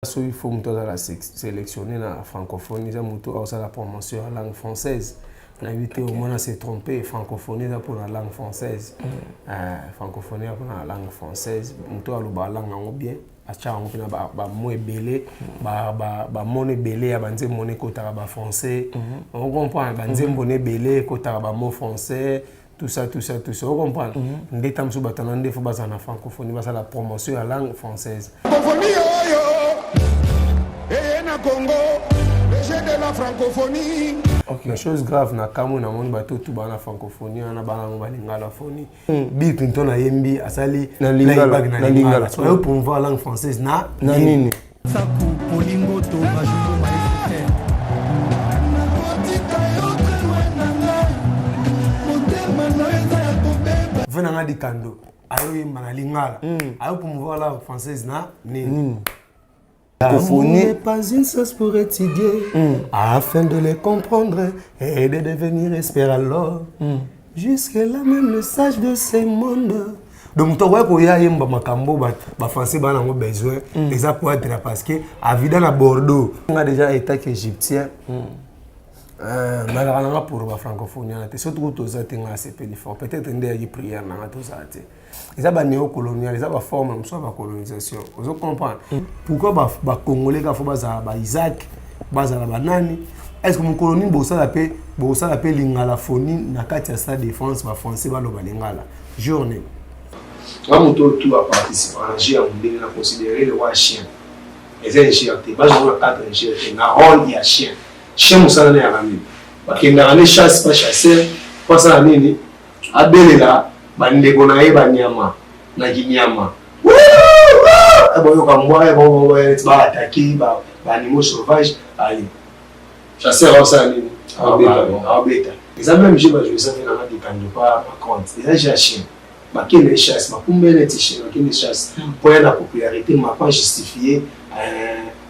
Soki faut moto azala sélectionné na francophonie, eza moto aosala promotion ya langue française. Nayebi te, omona se trompe. Francophonie eza mpona langue française. Francophonie eza mpona langue française. Moto alobaka langue yango bien, atya yango mpena bamo ebele, bamona ebele ya banzembo na ekotaka bafrançais. Ocomprendre? Banzembo na ebele ekotaka bamo français, tout ça, tout ça, tout ça, ocomprendre? Nde ta mosusu bato wana nde faut bazala na francophonie, basala promotion ya langue française. Francophonie oyo eye na Congo, le jeu de la francophonie. Mais chose grave, na kamwe, namoni bato tu baa na francophonie wana, bana yango balingala phonie. Bill Clinton ayembi, asali Na Lingala, playback na na Lingala. Lingala. So ayo promouvoir langue française na na nini? Saku Polingo to Majumbo Maestro. Nakotika yo te na ngai, motema na yo eza ya kobeba. Ve nanga Dikando ayoyemba na lingala, ayo promouvoir langue française na nini? Francophonie. N'est pas une source pour étudier afin de les comprendre et de devenir expert. Alors jusque-là, même le sage de ce monde. Donc moto akoya koya yemba makambo bafrançais bana yango besoin eza poadra, parce que avida na Bordeaux. Nga déjà état qu'égyptien, nalaka nanga pour bafrancophonie wana te. Surtout toza te, nga asepeli fort. Peut-être nde yaki prière nanga, tozala te. Eza banéocolonial, eza baforme mosusu ya bacolonisation. Ozo comprendre pourquoi bacongolais kaka faut bazala baisaac, bazala banani? Est ce que mokolo nini bosala mpe lingala phonie na kati ya Stade de France, bafrançais baloba lingala journée? Nga moto oyo tu aparticipe na jeu ya mondele, na considéré le roi chien. Eza injure te, bazongo na cadre injure te, na rôle ya chien. Chien, mosala na yaka nini? Bakendaka ne chasse pa chasseur po asala nini? Abelela bandeko na ye banyama na kinyama, boyoka mbwa neti baattaquer baanimaux sauvage. Ale, chasseur aosala nini? Aobeta. Eza même jeu bajouer eza mpe nanga Dikando pa Macron. Eza jeu ya chien. Bakende chasse, bakumba neti chien, bakende chasse mpo ya na popularité. Macron justifie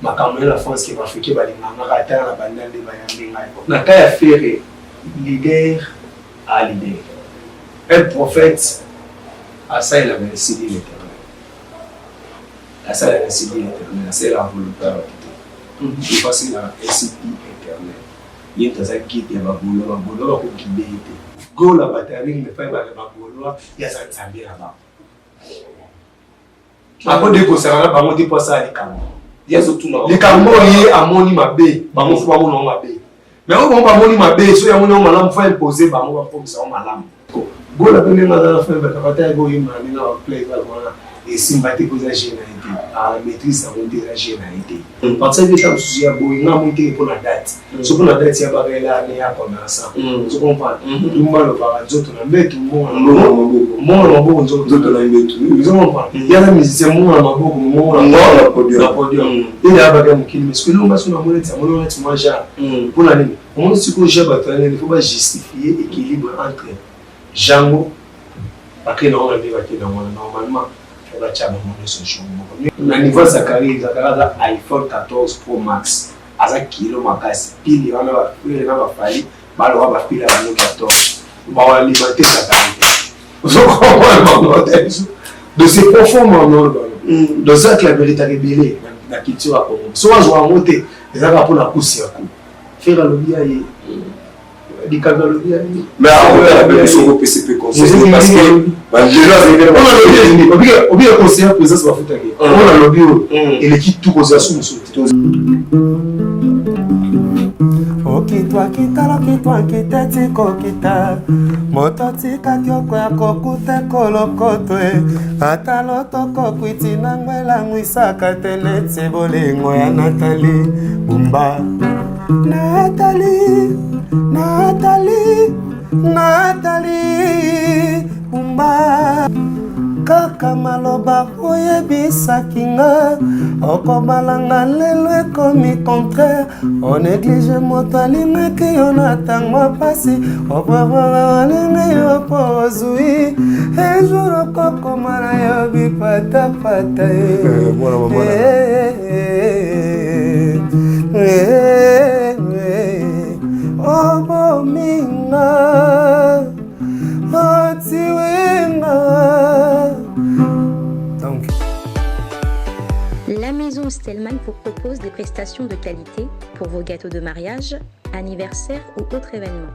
makambo ye na France ke baafricain balingangaka ata na banda nde bayambi ngai na ka ya Ferre. Leader a leader, un prophète asalelaka ainsi dit l'Éternel, asalelaka ainsi dit l'Éternel, asalelaka volonté ya bato te. Il faut asalelaka ainsi dit l'Éternel. Ye moto aza guide ya bagaulois, bagaulois bakoguider ye te. Gola bato ya mingi mepai bagaulois, ye aza nzambe na bango, akodekosaka na bango te mpo asala likambo. Likambo oyo ye amoni mabe, bango faut bamona yango mabe. Mais oyo bango bamoni mabe, so yango nango malamu, faut impose bango, bakomisa yango malamu. Gola mpe ndenge aza na fin, bato ata yaki oyemba na ndenge baplay wana, esimba te mpo eza jeu na ye te, amaîtrise yango te, eza jeu na ye te. Partir eta mosusu ya boye, nga moi teke mpona date, so mpona date ya bakela ne ya commerçant. Ozo comprendre? Tumba alobaka nzoto na mbetu, mbongo na maboko, nzoto na mbetu. Ozo comprendre? Ye aza musicien, mbongo na maboko, mbongo na podium. Ye abaka mokili. Mais soki elongo basi namoni neti amoni neti mwa genre, mpona nini omoni sikoyo jeu bato ya nini? Faut bajustifie équilibre entre jango bakende yango na nde bakende yango wana. Normalement batya bango nyonso jour moko na niveau ya Zakari. Zakari aza iPhone 14 Pro Max, aza kilo makasi pili wana. Bafrère na bafali baloka bapile ya bango 14, bawalimate Zakari te. Ozokomona bango te biso. Donc c'est profond bango. Donc Zak la vérité ebele na culture ya Congo, so azwa yango te, eza kaka mpona kusi ya ku Ferre alobi ya ye, Likambo alobi ya ye. Mais akoyala mpe biso kopesa mpe conseil, parce que balelo azali. Obika conseiller présidence, bafutaki oyo nalobi oyo eleki tu kozala su mosusu te. Okitwa kitala, okitwa kita ti kokita, moto tikaki okoya kokuta kolokoto e ata lotoko kwiti nango elangwisaka te neti bolingo ya Natali Bumba. Natali, Natali, Natali Bumba, kaka maloba oyebisaki nga okobalanga, lelo ekomi contraire. Onéglige moto alingaki yo na ntango ya pasi, oprefere alingi yo mpo ozwi. Un jour okokoma na yo bipatapata. Mwana mama. Obominga otiwenga donc. La maison Stellman vous propose des prestations de qualité pour vos gâteaux de mariage, anniversaire ou autres événements.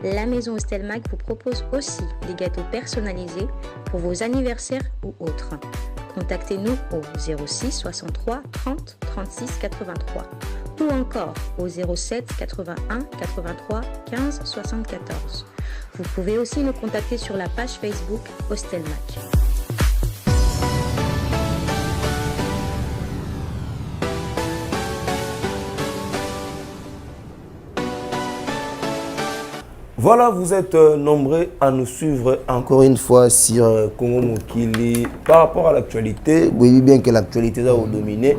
La maison Hostelmac vous propose aussi des gâteaux personnalisés pour vos anniversaires ou autres. Contactez-nous au 06 63 30 36 83 ou encore au 07 81 83 15 74. Vous pouvez aussi nous contacter sur la page Facebook Hostelmac. Voilà, vous êtes euh, nombreux à nous suivre encore une fois sur euh, Congo Mokili. Par rapport à l'actualité, vous voyez bien que l'actualité a dominé.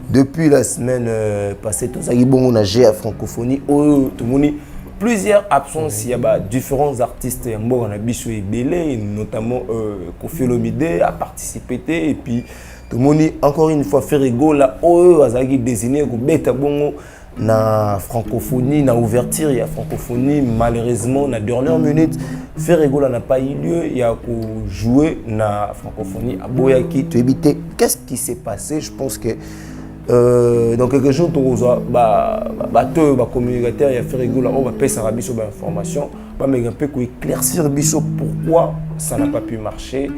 Depuis la semaine euh, passée, tout ça qui bon, on a à francophonie, oh, tout le monde plusieurs absences, il y a bah, différents artistes, on a biso ebele, notamment euh, Koffi Olomide a participé et puis tout le monde encore une fois Ferre Gola oyo azalaki désigné kobeta bongo na francophonie, na ouverture ya francophonie. Malheureusement, na dernière minute, Ferre Gola n'a pas eu lieu ya jouer na francophonie. Aboyaki toyebi te qu'est-ce qui s'est passé. Je pense que dans quelques jours tokozwa bato oyo bacommunicateur ya Ferre Gola oyo bapesaka biso bainformation, bameka mpe koéclaircir biso pourquoi ça n'a pas pu marcher.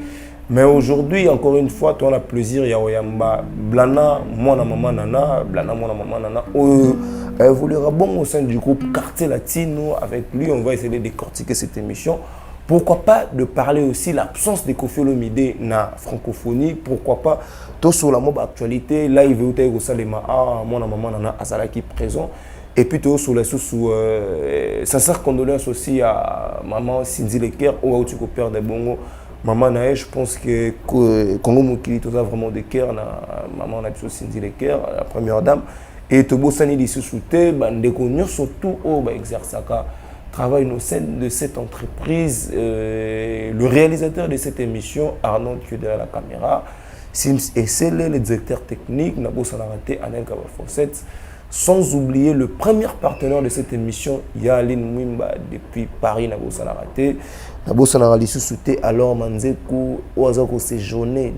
Mais aujourd'hui, encore une fois, toza na plaisir ya koyamba Blana Mwana Mama Nana, Blana Mwana Mama Nana oyo évoluera bon au sein du groupe Quartier Latino. Avec lui, on va essayer de décortiquer cette émission. Pourquoi pas de parler aussi l'absence de Koffi Olomide na francophonie? Pourquoi pas tout sur la mob actualité live euta kosalema? Ah, mwana mama Nana azalaki présent. Et puis tout sur les sous sincère condoléances aussi à maman Cindy Leker oyo auti koperdre bongo maman na ye. Je pense que Congo Mokili toza vraiment de cœur na maman na biso Cindy Leker, la première dame. Et tobosani lisusu te bandeko nyonso tout oyo baexerçaka travail au sein de cette entreprise, le réalisateur de cette émission, Arnaud qui est derrière la caméra, Sims Essele, le directeur technique, nabosanaka te Anel Kabafosset, sans oublier le premier partenaire de cette émission, Yaline Mwimba, depuis Paris, nabosanaka te. Nabosanaka lisusu te alors Manzeku, oyo aza koséjourner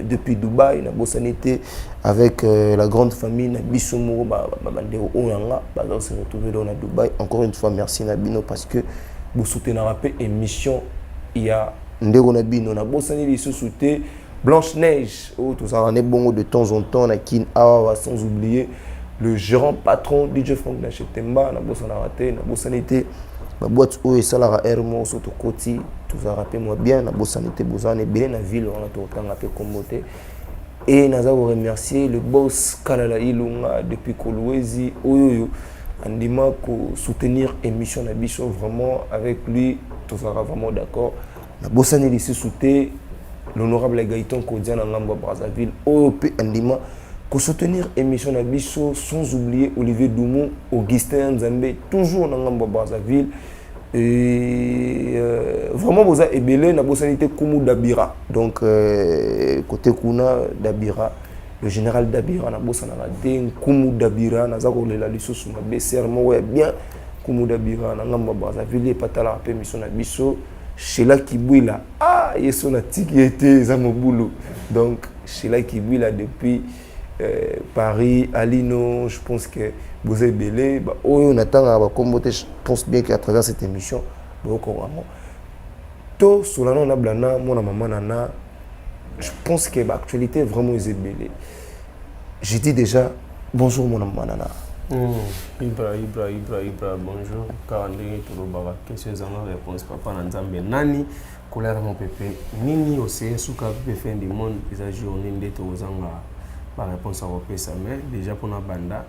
depuis Dubaï, nabosani te avec la grande famille na biso moko, bandeko oyo yanga baza se retrouver na Dubaï. Encore une fois, merci na bino parce que bosoutenaka mpe émission ya ndeko na bino. Nabosani lisusu te Blanche Neige oyo tozalaka ne bongo de temps en temps na Kin awa, sans oublier le gérant patron DJ Frank Nachetemba. Nabosanaka te, nabosani te baboîte oyo esalaka aire moko so tokoti tozalaka mpe mwa bien. Nabosani te bozala na ebele na ville wana, tokotanga mpe kombo te. Et naza koremercier le boss Kalala Ilunga depuis Kolwezi, oyo oyo andima kosoutenir émission na biso. Vraiment, avec lui tozalaka vraiment d'accord. Nabosani lisusu te l'honorable Gaëtan Kodia na ngambo ya Brazzaville, oyo mpe andima kosoutenir émission na biso, sans oublier Olivier Dumu, Augustin Nzambe, toujours na ngambo ya Brazzaville. Et vraiment boza ebele. Nabosani te Kumu Dabira, donc côté kuna Dabira, le général Dabira, nabosanaka te Nkumu Dabira. Naza kolela lisusu mabe ser moko ya bien, Nkumu Dabira na ngambo ya Brazzaville, epatalaka mpe émission na biso. Shela Kibwila, ah, ye so natiki ye te, eza mobulu. Donc Shela Kibwila depuis Paris, Alino, je pense que boza ebele oyo natangaka bakombo te. Je pense bien qu'à travers cette émission boyokoka yango. Tosolana na Blana Mwana Mama Nana. Je pense que baactualité vraiment eza ebele. Je dis déjà bonjour, mwana mama Nana. Ibra, Ibra, Ibra, Ibra, bonjour. Kaka ndenge tolobaka, question ezanga réponse. Papa na Nzambe nani kolala mopepe nini oseye suka mpe fin du monde eza journée nde tokozanga baréponse akopesa. Mais déjà mpona banda,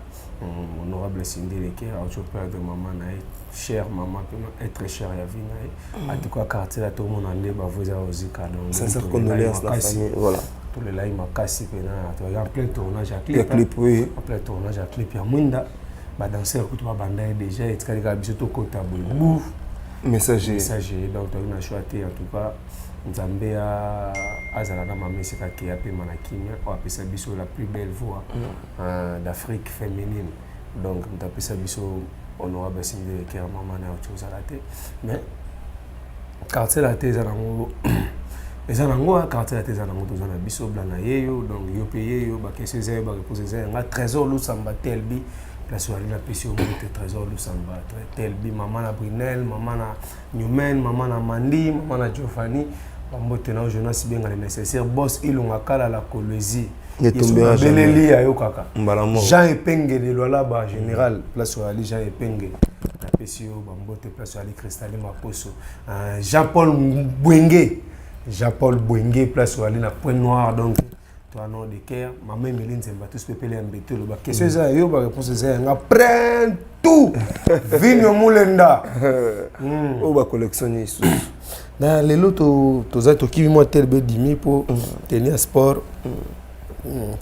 honorable Cindy Leke auti operdre mama na ye, cher mama mpe être cher ya vie na ye. En tout cas, quartier la tomona nde bavo eza kozika. Donc sincère condoléance la famille, voilà. Tolelai makasi mpena. Toyaki en plein tournage ya clip, clip, oui. En plein tournage ya clip ya Mwinda, badanseur kutu babanda ye déjà, etikali kaka biso tokota boye bu messager. Messager. Donc toyaki na choix te. En tout cas, Nzambe azala na mama esika ke apema na kimia. Oyo apesa biso la plus belle voix d'Afrique féminine, donc moto apesa biso honorable Cindy Leker, mama na ye oti ozala te. Mais quartier la te eza nango. Eza nango quartier latin, eza nango, toza na biso bla na ye yo. Donc yo mpe ye yo, baquestion eza yo, baréponse eza yanga. Trésor Lusamba Telbi, place oyo ali, napesi yo mbote. Trésor Lusamba Telbi, mama na Brinel, mama na Newman, mama na Mandi, mama na Giovanni, bambote na yo. Jonas Benga, le nécessaire boss Ilonga Kala la Kolwezi, beleli ayokaka. Jean Epenge de Lwalaba, général, place oyo ali. Jean Epenge, napesi yo bambote, place oyo ali. Cristali Maposo, Jean Paul Bwenge, Jean Paul Bwenge, place oyo ali na Point Noir. Donc toi nom de cœur, mama Emeli Nzemba, tous pepele ya mbete. Oloba question eza ya yo, baréponse eza yanga. Prends tout, Vino Mulenda. Oyo bacollection lisusu? Na lelo toza tokimi mwa telebe dimi mpo teni ya sport.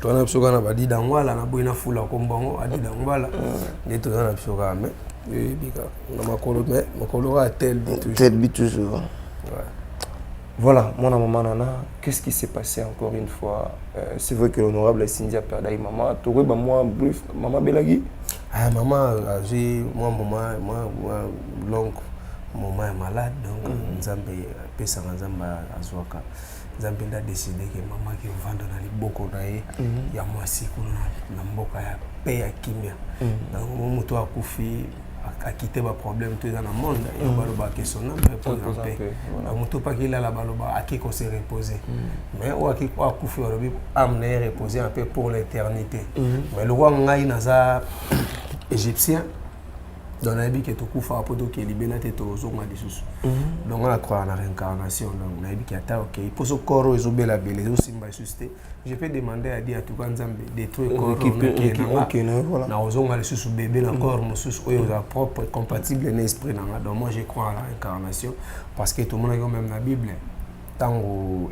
Toza na biso kaka na badida ngwala na boyi na fula kombongo adida ngwala nde toza na biso kaka, mais oyebi kaka na makolo, mais makolo kaka telbi toujours. Telbi toujours, ouais. Voilà, mon maman Nana, qu'est-ce qui s'est passé encore une fois? C'est vrai que l'honorable Cindy a perdu maman. Tu vois, moi, bref, maman Belagi. Ah, maman, j'ai moi, maman, moi, moi, long moment est malade, donc Nzambe pesaka, Nzambe azwaka. Nzambe nde adécider ke mama ke ovanda na liboko na ye ya mwasi kuna na mboka ya pe ya kimia. Donc moto akufi, akite baproblème to eza na monde yo, balobaka ke son âme repose en paix. Moto mpe akilala, baloba ake kose reposer, mais oyo akufi, balobi âme na ye reposer en paix pour l'éternité. Mais lokwa ngai naza égyptien, donc nayebi ke tokufaka mpo tokee libela te, tozonga lisusu. Donc nga na croire na réincarnation. Donc nayebi ke ata okei, mpo so corps oyo ezobelabela, ezosimba lisusu te, je peux demander à Dieu, en tout cas Nzambe, détruire corps na kozonga lisusu bébé na corps mosusu oyo eza propre, compatible na esprit na nga. Donc moi, je crois à la réincarnation, parce que tomonaki même na Bible, ntango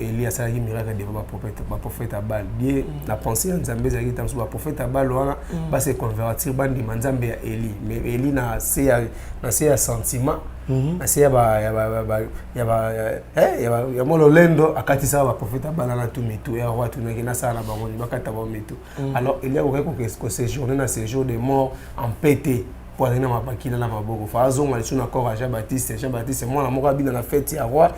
Eli asalaki miracle devant baprophète ya Baal, die na pensée ya Nzambe ezalaki ntango mosusu baprophète ya Baal wana base convertir, bandima Nzambe ya Eli. Mais Eli na se ya sentiment, na se ya mwa lolendo, akatisaka baprophète ya Baal na tu mitu ya roi. Tunaki nasala na bango nini? Bakata bango mitu. Alors Eli akokaki koséjourner na séjour de mort en paix te, mpo azali na mabakila na maboko. Fa azonga lisusu na corps ya Jean Baptiste. Jean Baptiste, mwana moko abina na fête ya roi.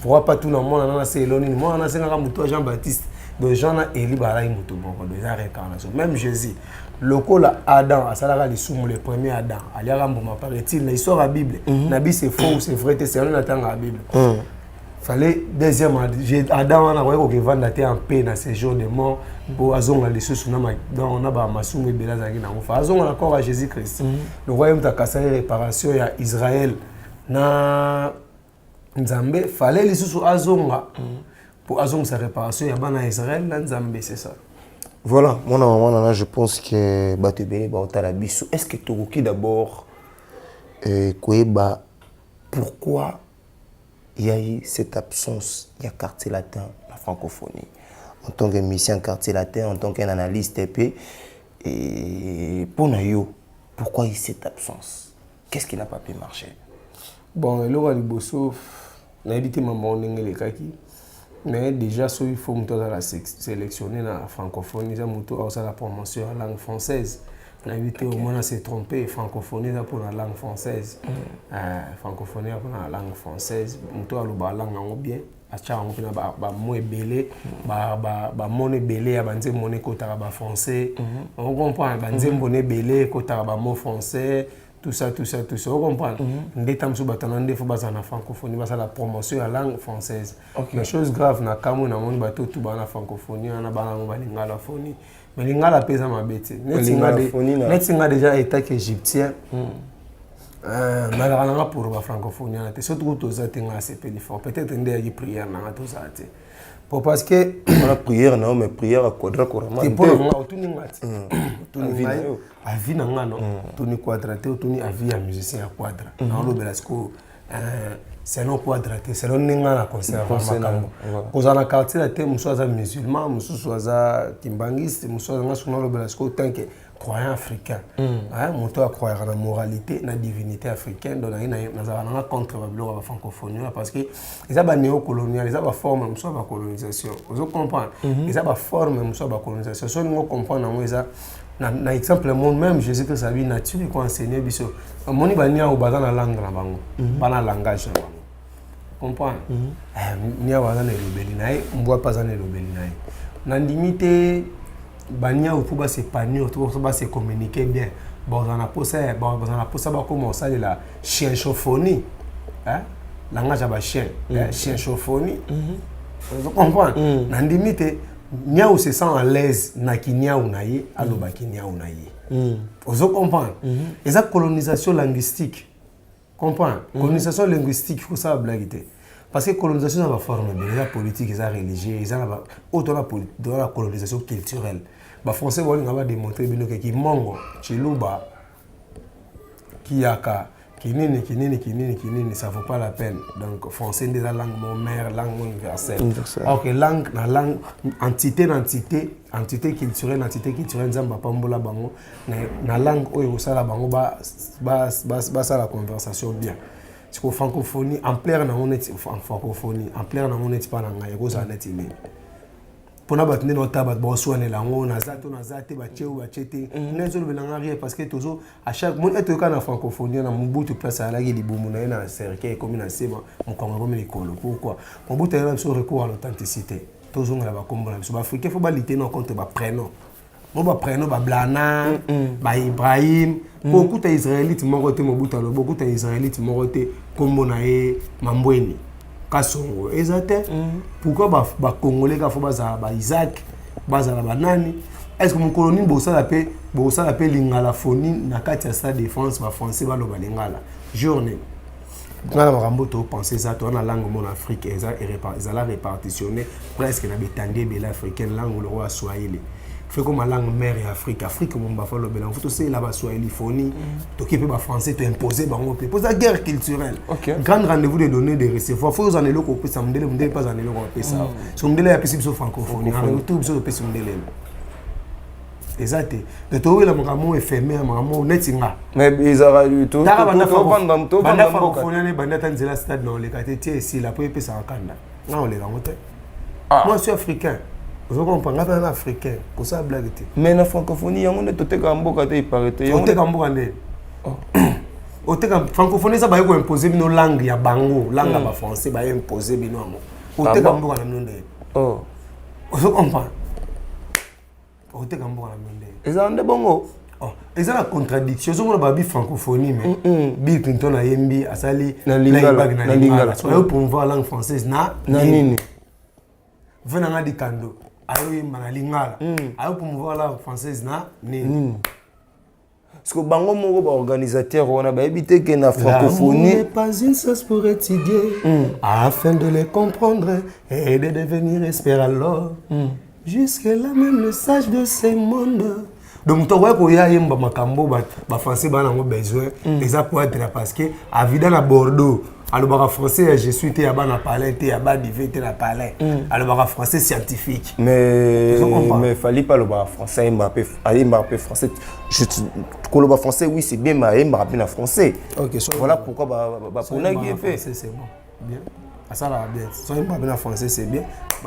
Roi pa tuna mwana nana se elo nini, mwana nasengaka motu ya Jean Baptiste. Donc Jean na Eli bazalaki motu moko. Donc eza réincarnation. Même Jésus, lokola Adam asalaka lisumu, le premier Adam aliaka mbuma, paraît-il na histoire ya Bible, na bi c'est faux ou c'est vrai te, c'est na ntanga ya Bible, fallait deuxième Adam wana akoki kokevanda te en paix na séjour de mort, mpo azonga lisusu na bamasumu ebele azalaki nango. Fa azonga na corps ya Jésus Christ. Lokwa ye moto akasaki réparation ya Israel na Nzambe, fallait lisusu azonga mpo azongisa réparation ya bana ya Israel na Nzambe, c'est ça. Voilà, mon maman Nana, je pense que bato ebele baotala biso. Est ce que tokoki d'abord koyeba pourquoi il y a eu cette absence ya Quartier Latin, la francophonie? En tant que musicien Quartier Latin, en tant qu'un analyste, et puis, et pour yo, pourquoi il y a cette absence? Qu'est-ce qui n'a pas pu marcher? Bon, eloko ya liboso, nayebi te mama ndenge elekaki, mais déjà soki faut moto azala sélectionné na francophonie, eza moto aosala promotion ya langue française. Nayebi te, omona se trompe. Francophonie eza mpona langue française. Francophonie eza mpona langue française. Moto alobaka langue yango bien, atiaka yango mpena bamo ebele, bamona ebele ya banzembo wana ekotaka bafrançais, ocomprendre? Banzembo na ebele ekotaka bamo français, tout ça, tout ça, tout ça, ocomprendre? Nde ta mosusu bato wana nde fo bazala na francophonie, basala promotion ya langue française. Mais chose grave, na kamwe, namoni bato tu baa na francophonie wana, bana yango balingala phonie, mais lingala mpe eza mabe te. Neti nga déjà etake égyptien, nalaka nanga pour bafrancophonie wana te. Surtout kutu toza te, nga asepeli fort. Peut-être nde yaki prière nanga, tozala te po parce que wana prière na yo, mais prière Quadra Koraman. Te, mpo na nga, otuni nga te, otuni ngai avis na nga. No, otuni Quadra te, otuni avis ya musicien ya Quadra. Naolobela sikoyo selon Quadra te, selon ndenge nga na conserve makambo. Kozala na quartier na te, mosusu aza musulman, mosusu aza kimbangiste, mosusu aza. Nga soki nalobela sikoyo tant que croyant africain, moto acroyaka na moralité, na divinité africaine, donc nazalaka nanga contre babiloko ya bafrancophonie wana, parce que eza banéocolonial, eza baforme mosusu ya bacolonisation. Ozo comprendre? Eza baforme mosusu ya bacolonisation. So olingo comprendre yango, eza na exemple mo même Jésus Christ abi nature eko enseigner biso. Omoni baniao baza na langue na bango, bana langage na bango. Comprendre? Niawu aza na elobeli na ye, mbwa mpe aza na elobeli na ye. Nandimi te baniawu mpo bas'épanouir to base communiquer bien, bazala na posa, bazala na posa bakoma kosalela chienchophonie, langage ya bachien, chienchophonie. Ozo comprendre? Nandimi te niawu se sent à l'aise na kiniawu na ye, aloba kiniawu na ye. Ozo comprendre? Eza colonisation linguistique. Comprendre? Colonisation linguistique, kosala blague te, parce que colonisation eza baforme ebele: eza politique, eza religieux, eza na oyo toza na colonisation culturelle. Bafrançais baolinga badémontrer bino ke kimongo, chiluba, kiyaka, kinini, kinini, kinini, kinini, ça vaut pas la peine. Donc français nde eza langue mo mère, langue mo universelle. Ok, langue na langue, entité na entité, entité culturelle na entité culturelle, Nzambe apambola bango na langue oyo kosala bango basala conversation bien. Siko francophonie, ampleur nango neti francophonie, ampleur nango neti mpa na ngai ekozala neti nini mpona bato nde naotala bato baoswanela yango, naza to naza te, batie oyo batie te, nde ezolobelanga rien, parce que tozo à chaque moni ete toyoka na francophonie na Mobutu, place azalaki, libumu na ye na cercueil ekomi na se, mokongo ekomi likolo. Pourquoi Mobutu ayela biso recours à l'authenticité? Tozongela bakombo na biso baafricain, faut balutter no contre baprénom mo, baprénom bablana, baibrahim, po okuta israélite moko te. Mobutu alobi okuta israélite moko te nkombo na ye Mambweni Kasongo, eza te. Pourquoi bacongolais ka faut bazala baisaac, bazala banani? Est ce que mokolo nini bosala mpe lingalaphonie na kati ya Stade de France, bafrançais baloba lingala journée? Nga na makambo topense, eza toza na langue mona Afrique, eza ezala répartitionné presque na betandi ebele africaine. Langue lokola swahili fe koma langue mère ya Afrique. Afrique momba fa lobela, faut tosalela baswahiliphonie. Toki mpe bafrançais, toimpose bango mpe, mpo eza guerre culturelle. Grand rendez-vous de donner de recevoir. Faut ozala na eloko opesa mondele, mondele mpe azala na eloko apesa. So mondele apesi biso francophonie, en retour biso topesi mondele eza te. Donc towela makambo éphémère, makambo neti nga. Mais ezalaka Taka banda tovanda banda mboka. Francophonie wana ebandi, ata nzela stade na oleka te, tie esila po epesaka kanda. Nga oleka yango te. Moi, suis africain, ozo comprendre? Nga mpe na africain, kosala blague te. Mais na francophonie yango nde totekaka mboka te, ipare te yango. Oteka mboka nde oteka francophonie? Eza baye koimpose bino langue ya bango, langue ya bafrançais, baye impose bino yango. Oteka bon? Mboka na bino nde Oh. Ozo comprendre? Oteka mboka na bino nde? Ezala nde bongo. Oh, eza na contradiction. Ozomona babi francophonie, mais Bill Clinton ayembi, asali Na lingala, playback na na lingala. lingala. So ayo promouvoir langue française na Na nini? Ve nanga dikando ayoyemba na lingala, ayo promouvoir langue française na nini? Parce que bango moko baorganisateur wana bayebi te ke na francophonie n'est pas une source pour étudier afin de les comprendre et de devenir expert. Alors jusque là, même le sage de ce monde, donc moto akoya koya yemba makambo bafrançais baa nango besoin, eza po être parce que avida na Bordeaux, alobaka français ya je suis te, ya bana palin te, ya badive te, na palin alobaka français scientifique. Mais Ozo comprendre? Mais Fally pas aloba français, ayembaka mpe français. Koloba français, oui, c'est bien, mais ayembaka mpe na français. Ok, so Voilà pourquoi baponaki ye mpe. Français, c'est bon, bien, asalaka bien. So yemba mpe na français, c'est bien.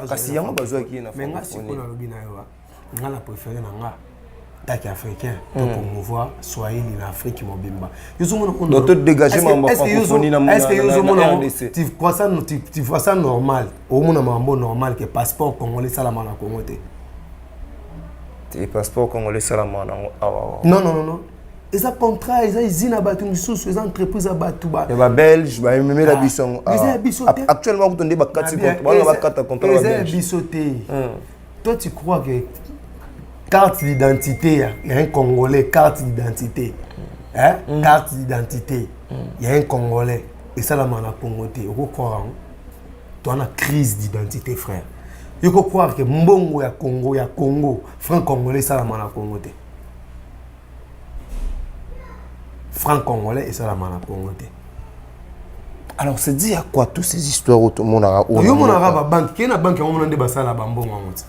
Kasi yango bazwaki ye na Mais nga francophonie. sikoyo nalobi na yo, nga na préféré na nga taki africain to promouvoir swahili na Afrique mobimba. Donc, to dégager makambo ya francophonie Est-ce que yozomona na RDC? Tu vois ça normal? Omona makambo normal ke passeport congolais esalama na Congo te? Te, passeport congolais esalama nango awa. Non, non, non, non, eza contrat, eza usine ya bato misusu, eza entreprise ya bato ba Ya babelge bamemela Ah, biso yango. eza ya biso te. Actuellement kutu nde bakati, bana bakata contrat Eza ya babelge. biso te. Toi, tu crois que carte d'identité ya un Congolais, carte d'identité, hein? Carte d'identité ya un Congolais esalama na Congo te? Okocroire yango? Toa na crise d'identité, frère. Yo kocroire ke mbongo ya Congo, ya Congo, franc congolais esalama na Congo te? Franc congolais esalama na Congo te. Alors, c'est dit à quoi, toutes ces histoires oyo tomonaka oyo Yo na monaka mboka? Babanke, ke na banke yango mona nde basala bambongo yango te.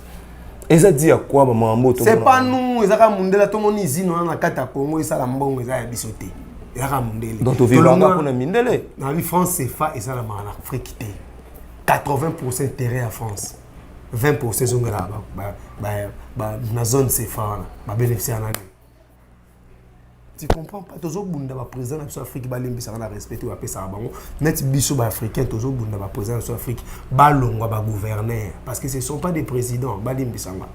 Eza dit à quoi, bamakambo oyo C'est pas tomonaka? nous, eza kaka mundele. Tomoni usine wana na kati ya Congo esala mbongo, eza ya biso te, eza kaka mundele. Donc tovivaka mpona mindele. Nabi franc CFA esalamaka na Afrique te. 80 terrain ya France, 20 ezongelaka na zone CFA wana, babénéficiaire nani? Tu comprends pas? Tozobunda baprésident na biso Afrique balembisaka na respect te bapesaka bango. Neti biso baafricain tozobunda baprésident na biso Afrique balongwa bagouverneur, parce que ce sont pas des présidents. Balimbisanga,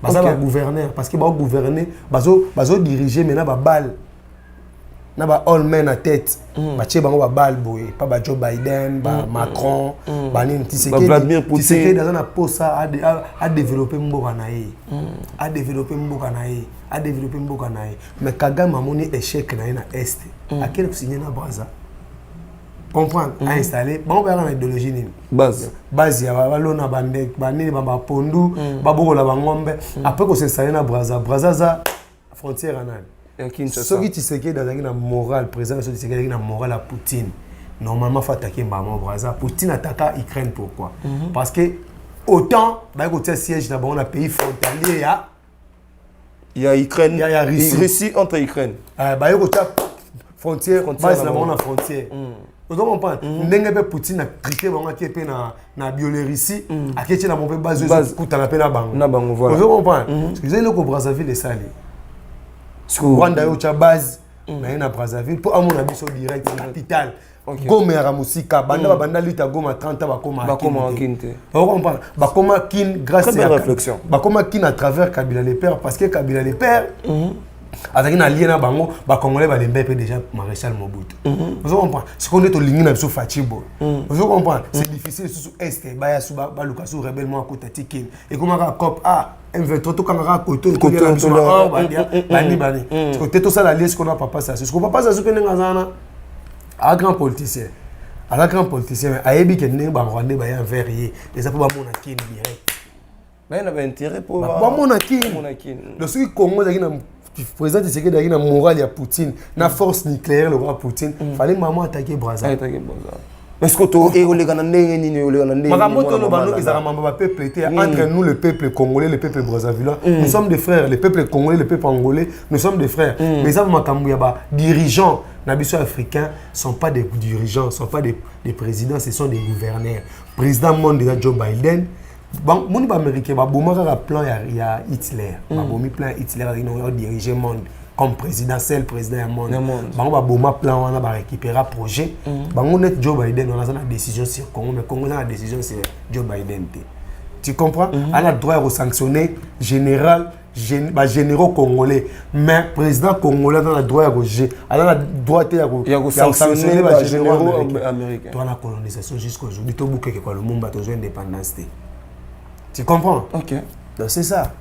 baza bagouverneur parce que bagouverne, bazodirige maintenant babale na ba all men na tête. Batie bango babale boye pa ba Joe Biden, ba Macron, banini. Tshisekedi aza na posa adéveloppe mboka na ye, adéveloppe mboka na ye, adéveloppe mboka na ye. Mais Kagame amoni échec na ye na Est, akende kosigner na Braza, comprendre, ainstaller bango. Bayaka na idéologie nini? Base. Base ya balona bandeke, banini, bapondu, babokola bangombe. Après kos'installer na Braza, Braza aza frontière ya nani? Ya Kinshasa. Soki Tshisekedi azalaki na moral, président soki Tshisekedi azalaki na moral ya Poutine, normalement faut attaquer mbamo Braza. Poutine ataka Ukraine, pourquoi? Parce que autant baye kotia siège na bango na pays frontalier ya Ya Ukraine. Ya Russie. Russie entre Ukraine. Baye kotia frontière, Frontière base na na bango bango. Na frontière. Ozo comprendre ndenge mpe Poutine atrike bango, atie mpe na Biélorussie, akie tie na bango mpe base. Base. Ezokutana mpe na bango. Na bango, voilà. Ozo comprendre? Parce que eza eloko Brazzaville esali. Rwanda yo otya base na ye na Brazzaville mpo amona biso direct capitale. Goma yaka mosika, banda babanda lutte ya Goma 30 ans, bakoma. Bakoma Kin te. Ocomprendre, bakoma Kin grâce Très belle réflexion. Bakoma Kin à travers Kabila le père, parce que Kabila le père azalaki na lien na bango. Bacongolais balembe mpe déjà maréchal Mobutu. Ozo comprendre? Sikoyo nde tolingi na biso Fatshi boye, ozo comprendre, c'est difficile lisusu Est baya su baluka su rebelle moko akota ti Kini, ekomaka cop a M23, tokangaka koto. Koto, tolia na biso tolia. ba or balia bani bani. Sikoyo te tosala lie sikoyo na papa Sasu. Sikoyo papa Sasu mpe ndenge aza wana, aza grand politicien, aza grand politicien, mais ayebi ke ndenge barwandais baya envers ye eza mpo bamona Kini direct. Baye na baintérêt mpo bamona Kini. Bamona Kini. Donc soki Congo ezalaki na président Tshisekedi azalaki na morale ya Poutine, na force nucléaire lokola Poutine, fallait mama attaquer Braza. Attaquer Braza. Mais ce que to ekoleka na ndenge nini? Ekoleka na ndenge Makambo nini, toloba mwana no mama? Ezalaka mambo bapeuple te. Entre nous, le peuple congolais, le peuple brazzavillois, nous sommes des frères. Le peuple congolais, le peuple angolais, nous sommes des frères. Mais eza makambo ya badirigeant na biso africain. Sont pas des dirigeants, sont pas des présidents, ce sont des gouverneurs. Président monde eza Joe Biden. Moni baaméricain baboma kaka plan ya Hitler. Babomi plan ya Hitler, azalaki nango diriger monde comme président, seul président ya monde. Ya monde. Bango baboma plan wana, barécupéra projet. Bango net Joe Biden wana aza na décision sur Congo, mais Congo eza na décision sur Joe Biden te. Tu comprends? Ana droit ya kosanctionner général bagénéraux congolais, mais président congolais aza na droit ya koje, aza na droit te ya Ya kosanctionner bagénéraux bagénéraux américains. Toa na colonisation jusqu'aujourd'hui, tobukeke kwa Lumumba, tozwa indépendance te. Tu comprends? Ok. Donc c'est ça.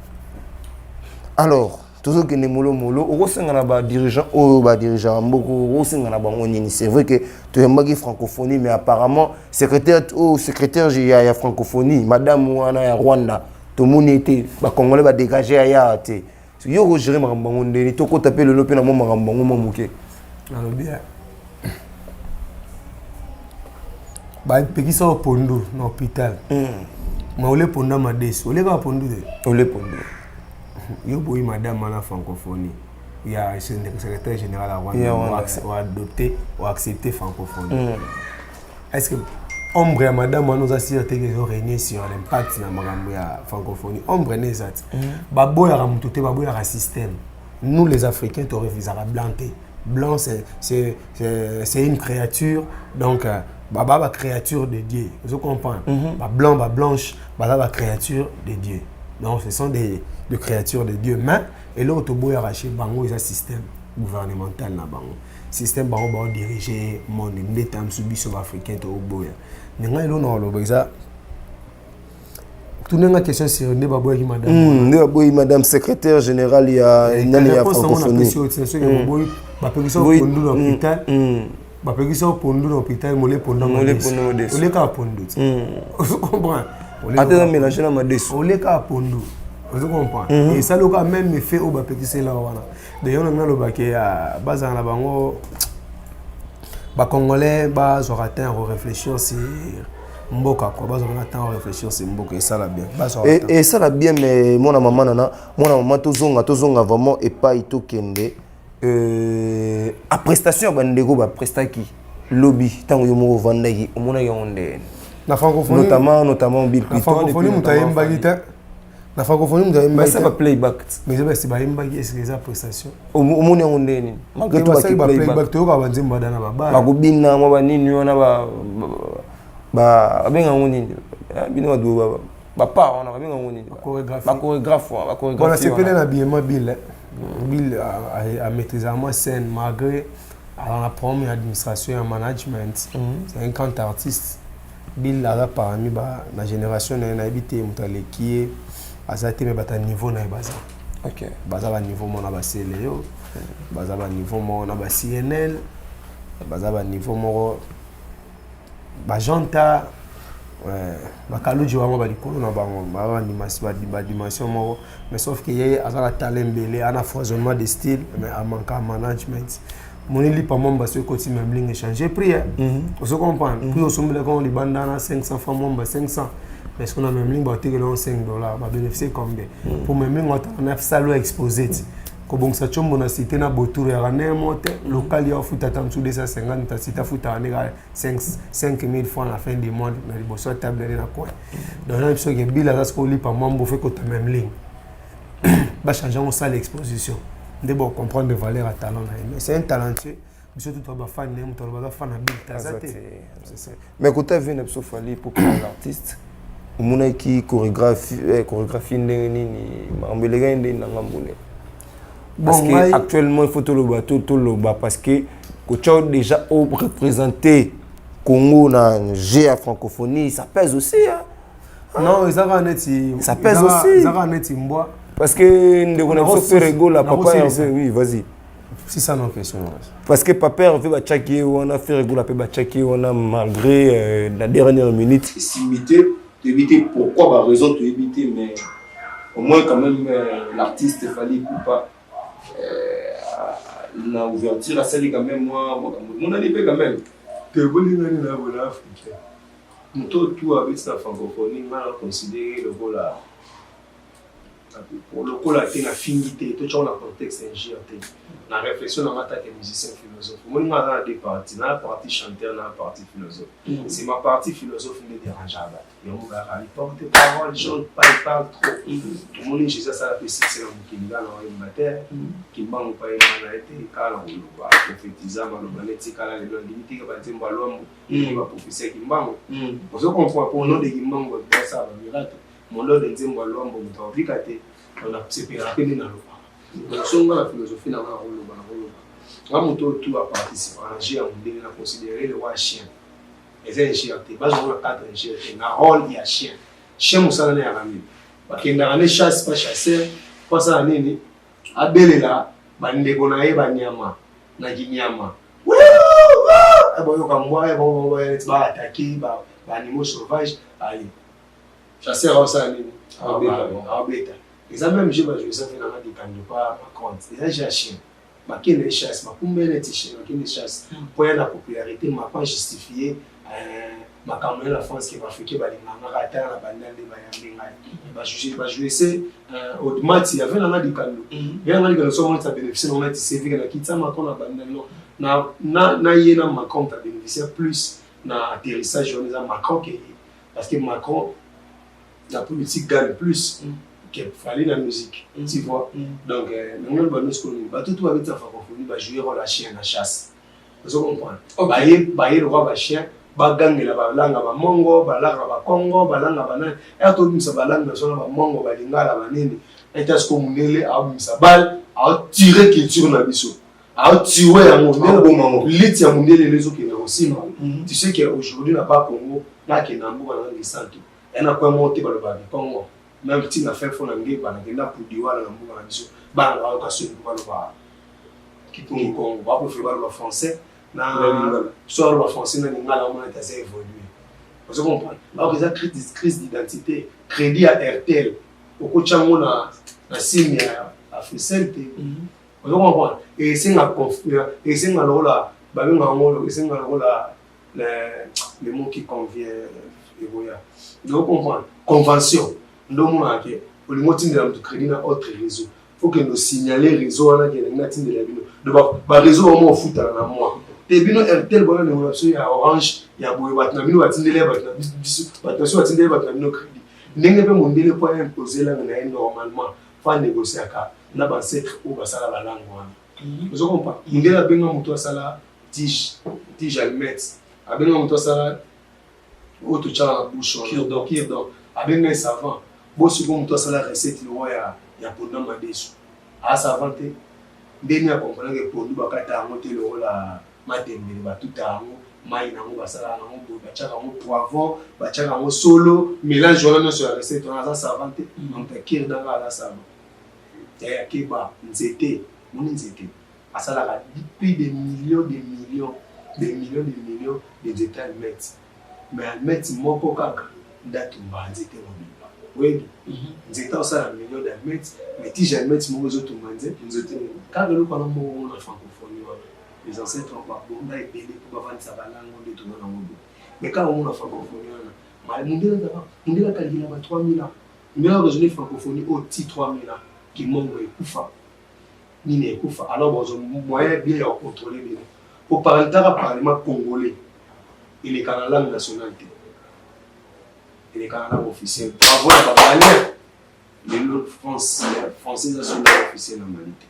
Alors tozokende molomolo. Okosenga na badirigeant oyo badirigeant ya mboka, okosenga na bango nini? C'est vrai que toyambaki francophonie, mais apparemment secrétaire oyo, secrétaire ya francophonie, madame wana ya Rwanda, tomoni ete bacongolais badégage aya te. Yo okogérer makambo bango ndeni? Tokota mpe lelo mpe na mwa makambo bango mwa moke. Nalobi ya bapekisa yo pondu na hôpital, ma ole pondu ya madesu, olekaka pondu te. Ole pondu. Yo boyi madame wana francophonie ya secrétaire général ya Ya Rwanda, Rwanda. oadopte, oaccepte francophonie. Est ce que ombre ya madame wana oza sûr te ke ezorégner sur l'impact na makambo ya francophonie? Ombre ne eza te. Baboyaka motu te, baboyaka système. Nous les Africains, torefusaka blanc te. Blanc, c'est une créature, donc baba bacréature de Dieu, ozo comprendre? Bablanc, bablanche, baza bacréature de Dieu. Donc ce sont des créatures de Dieu, mais eloko toboyaka chez bango eza système gouvernemental na bango, système bango baodirige monde. Nde ta mosu biso baafricain toboya. Me ngai eloko na koloba eza, tunenga question sur nde baboyaki madame. Nde baboyi madame secrétaire général ya nani, ya Réponse nango francophonie. napesi yo tina soki boboyi, bapekisa Boyi- pondu na hôpital, bapekisa yo pondu na hôpital, mole pondu. Mole pondu madesu. Olekaka pondu ti, ozo comprendre? Ata eza mélange na madesu. Olekaka pondu, ozo comprendre? Esali oka même effet oyo bapekisela wana. D'ailleurs na ngai alobaki ya bazala na bango, bacongolais bazwaka temps ya koréfléchir sur mboka quoi, bazwaka temps ya koréfléchir sur mboka, esala bien, bazwaka temps. Esala bien. Mais mwana mama nana, mwana mama, tozonga vraiment epai tokende aprestation ya bandeko baprestaki lobi. Ntango yo moko ovandaki, omonaki yango ndeni? Na francophonie? Notamment Bill Na Clinton. francophonie, moto ayembaki te. Na francophonie moto ayembaki Basala playback. Mais eza bayembaki, est-ce eza prestation? Omoni yango ndenge nini? Malgré tout basali baki baplayback. Playback. Toyokaka banzembo bada na babara. Bakobina mwa banini wana, babenga yango nini? Eh, bino bato bapart wana, babenga yango nini? Chorégraphie. Bachorégraphe wana, Bon, bachorégraphie nasepele wana. na biema Bill, eh. Bill amaîtrise mwa scène malgré aza na problème ya administration, ya management. C'est un grand artiste. Bill aza parmi ba na génération na ye, nayebi te moto aleki ye aza te, me bato ya niveau na ye baza. Baza baniveau moko na basele yo, baza baniveau moko na ba CNL, baza baniveau moko bajanta bakaluji wango, balikolo na bango baza badimension moko. Mais sauf que ye aza na talent ebele, ana foisonnement de style, mais amanka management. Moni lipa mwamba so ekoti Memling, échange prix, ozo comprendre? Prix osombelaka ngo libanda na 500 francs, mwamba 500, mais soki na Memling baotekela ngo 5 $, babénéficie combien? Po Memling otala na salo exposé ti kobongisa tiombo na cité na botour yaka ndenge moko te. Local ya ofuta ata mosu 250, ta cité afutaka nde kaka 5000 francs na fin du mois na liboso ya table nde na coin. Donc na biso ke Bill aza sikoyo olipa mwambo fe kota Memling, bachange yango, osala exposition nde bocomprendre valeur ya talent na ye. Mais c'est un talentueux. Biso tutu bafani na ye, moto aloba aza fan na Bill te aza te. Mais kota vie na biso, Fally pour l'artiste, omonaki chorégraphie, chorégraphie ndenge nini? Makambo elekaki ndenge na ngambo ne? Parce Bon, que actuellement il faut toloba, toloba, parce que kotia déjà o représenter Congo na G ya francophonie, ça pèse aussi, hein? Non, eza kaka neti Ça pèse aussi. Eza kaka neti mbwa. Parce que ndeko na biso Ferre Gola, papa Nakosilisa. Hervé, oui, vas-y. Si ça non question. Parce que papa Hervé batiaki ye wana, Ferre Gola mpe batiaki ye wana malgré la dernière minute. Esimbi te, toyebi te pourquoi, baraison toyebi te, mais au moins quand même l'artiste Fally Ipupa na ouverture asali quand même mwa makambo monani mpe quand même. Te, bolingani na bona africain, moto tu abeti na francophonie, nga na considéré lokola te, nafingi te, totiango na contexte injure te. Na réflexion na nga take musicien philosophe, omoni nga aza na deux parties: na partie chanteur, na partie philosophe. C'est ma partie philosophe nde dérangeaka bato. Yango kaka porte parole chante pas, il parle trop. Omoni Jésus asala mpe succès na mokili kaka na oyemba te, Kimbangu mpa yemba na ye te, kaka na koloba, prophétisa maloba neti kala. Lelo andimi teke banzembo ya Lwambo, baprophétie ya Kimbangu. Ozo comprendre? Po nom de Kimbangu bato basala bamiracle, mondo de nzembo ya Lwambo moto akobika te. Nasepelaka mpe nde nalobaka. Donc so nga na philosophie na nga, nakoloba nga moto oyo tu aparticipaka na jeu ya mondele, na considéré le roi chien. Eza injure te, bazwango na cadre injure te, na rôle ya chien. Chien mosala na yaka nini? Bakendaka ne chasse pa chasseur po asala nini? Abelela bandeko na ye banyama na kinyama, boyoka mbwa neti baattaquer baanimaux sauvage. Aye chasseur aosala nini? Aobeta. Eza même jeu bajoue eza mpe nanga dikando pa Macron, eza jeu ya chien. Bakende chasse, bakumbe neti chien, bakende chasse mpo ya na popularité. Macron justifie makambo ya na France ke baafricain balingangaka ata na banda nde bayambi ngai, bajoue se automate ave nanga dikando ve nanga dikando. So moneti abénéficie nango neti cv na kitisa Macron na banda no na ye na Macron, moto abénéficie plus na atterrissage wana eza Macron ke ye, parce que Macron la politique gagne plus que Fally la musique, tu vois? Donc nango bano sikoyo bato to babeti na francophonie, bajouer rôle ya chien na chasse. Ozo comprendre? Baye baye lokwa bachien, bagangela balanga bamongo, balanga bakongo, balanga banani, aya tobimisa balanga na biso na bamongo, balingala, banini. Ete siko mondele aobimisa bale, aotire culture na biso, aotire yango. Liti ya mondele ele ezokende kosimba. Tu sais que aujourd'hui na Bakongo, nakenda mboka na ngai santo ya na kwe moko te, balobaka bikongo. Même ntina fin fo na ngeba, nakenda pudi wana na mboka na biso, bana bayoka soni mpo balobaka kikongo, bapréféré baloba français na so aloba français na lingala, omona ete aza évolue. Ozo comprendre? Alors eza crise d'identité. Crédit ya Airtel okotya yango na sim ya Africell te. Ozo comprendre? Esenga lokola babenga yango, esenga lokola le mot qui convient ekoya. Ozo comprendre? Convention nde omonaka ke olingi otindela moto crédit na autre réseau, faut kende osignale réseau wana ke nalingi natindela bino. Donc baréseau bamo ofutana na mwa te. Bino Airtel bona ndeko na biso ya Orange ya boye, bato na bino batindeli bato na biso, bato na biso batindeli bato na bino crédit. Ndenge mpe mondele mpo aimpose langue na ye, normalement faut anégociaka na baancêtre oyo basala balangue wana. Ozo comprendre? Mondele abenga moto asala tige allumette, abenga moto asala oyo totyaka na bouche wana. Cure-dent. Cure-dent. Abenga ye savant. Bo sikoyo moto asala recette lokola ya pondu na madesu, aza savant te. Ndeni akomprenake pondu bakata yango te lokola matembele, batuta yango mai nango, basalaka nango boye, batiaka yango poivron, batiaka yango solo, mélange wana nyonso ya recette wana, aza savant te. Moto ya cure-dent aza savant. Yaya, keba. Nzete, moni nzete asalaka plus de millions de millions de millions de millions de nzete allumette, mais allumette moko kaka nde atumba nzete mobimba. Oyebi, nzete osala million d'allumette, mais tige allumette moko ezotumba nzete kaka. Eloko wana moko na francophonie wana, les ancêtres babonda ebele mpo bavandisa balango nde toza nango boye. Mais kaka omona francophonie wana, mondele azaka, mondele akalila ba 3000 ans. Mondele akozoni francophonie oyo ti 3000 ans, kimongo ekufa, nini ekufa. Alors bozwa moyen bien ya kocontrôle bino po parletaka parlement congolais eleka na langue nationale te, eleka na langue officielle. Bravo na bamalien. Lelo France, français eza so langue officielle na Mali te.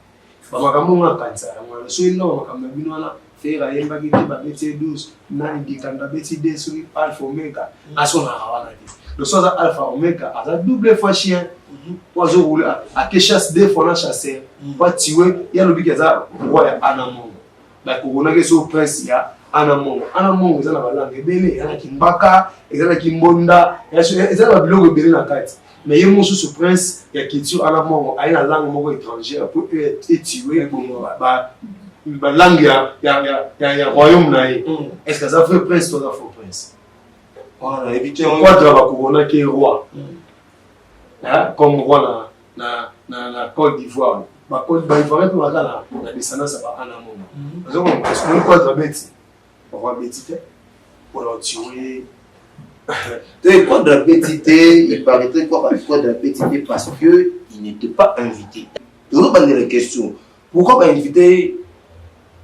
Bamakambo ngo akanisa yango wana. Soki nga bamakambo na bino wana, Ferre ayembaki te, babeti ye 12, nani Dikando abeti de soki alpha omega, asonaka wana te. Loso aza alpha omega, aza double fois chien po azoroule, ake chasse deux fois na chasseur po atiwe. Ye alobiki aza roi ya Anamongo, bakokonaki so prince ya Anamongo. Anamongo eza na balangue ebele, eza na Kimbaka, eza na Kimbonda, eza na babiloko ebele na kati. Mais ye mosusu prince ya culture Anamongo aye na langue moko étrangère po etiwe balangue ya royaume na ye. Est ce que aza vrai prince to aza faux prince? Nayebi te. Quadra bakoronaki roi comme roi na Côte d'Ivoire. Baivoirien mpe baza na descendance ya baanamongo. Ozomoni Quadra beti roi, beti te mpona otiwe. Te, Quadra beti te. Il paraîtrait quoi, Quadra beti te parce que il n'était pas invité. Tozobandela question: pourquoi bainvité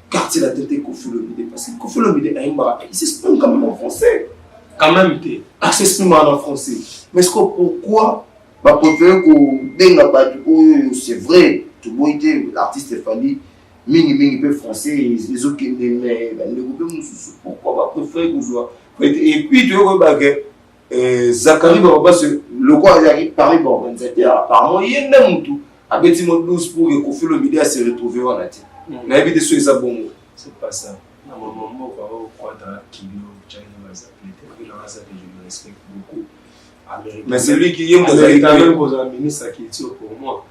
Quartier Latin te, Koffi Olomide? Parce que Koffi Olomide ayembaka, il s'exprime quand même en français. Quand même te. Ah, s'exprime en français, mais est-ce que pourquoi bapréféré kobenga bato oyo? C'est vrai, toboyi te, l'artiste Fally mingimingi mpe français ezokende, mais bandeko mpe mosusu, pourquoi bapréféré kozwa? Et puis toyei koyeba ke Zakari Bababase lokola azalaki parmi baorganisateur, apparemment ye nde motu abeti mo 12 pour que Koffi Olomide ase retrouve wana te. Nayebi te so eza bongo. C'est pas ça. Na mama mboka oyo, Quadra kilo China bazapele te mpe nanga ça que je le respecte beaucoup. Mais c'est lui qui ye moto azali même kozala ministre ya culture pour moi.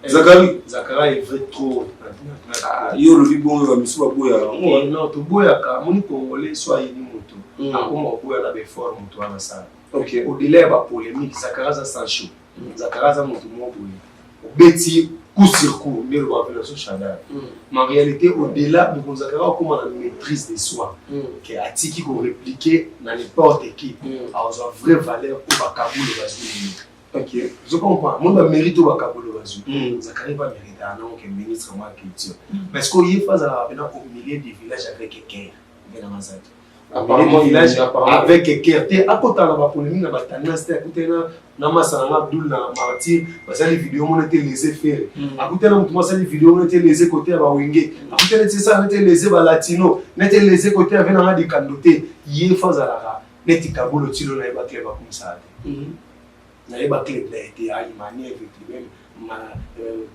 Zakari. Zakari est vrai trop. Yo olobi bongo, bamisu baboyaka. Yango. Non, toboyaka. Amoni congolais so ayini moto, akoma koboya na baeffort moto wana asala. Au-delà ya bapolémique, Zakari aza sans chaud. Zakari aza moto moko boye, obeti coup sur coup nde loba mpe naso chandal. Mais en réalité, au-delà, mokonzi Zakari akoma na maîtrise de soi ke atiki korépliquer na n'importe qui, azwa vraie valeur oyo bakabulo bazwi lelo. Ozo comprendre? Moi, bamérite oyo bakabulo bazwi, Zakari mpe amérite nango ke ministre mwa culture, parce que ye fa azalaka mpena au milieu du village avec guerre nde nanga aza te Apparemment, village apparemment. Avec guerre te, akotala na bapolémique na batendance te. Akutani na masa nanga Abdul na Martyr, basali video mona te lese Ferre. Akutani na motu mo asali video mona te lese kote ya bawenge. Akutani neti esala neti lese balatino, neti lese kote ya ve nanga Dikando te. Ye fa azalaka neti Kabulo tilo. Nayeba club akumisaka te, nayeba club na ye te, ayimani avec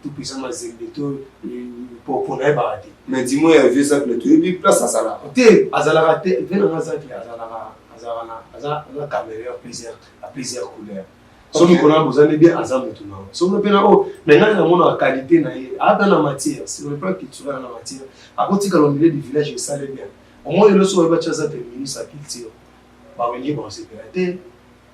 tout puissant Mazembe to popo, nayebaka te. Mais dis-moi, ya vieux Zacle, toyebi place azalaka? Te, azalaka te. Ve nanga Zacle azalaka, azalaka na aza caméléon plusieurs à plusieurs couleurs. Soki kona bozali bien, aza motu nango. Soki mpe na oyo, mais ngai namonaka qualité na ye aza na matière sur le plan culturel, na matière akotikala au milieu du village, esale bien. Omoni lelo soki oyebi atya Zacle ministre ya culture, bawenge bakosepela te.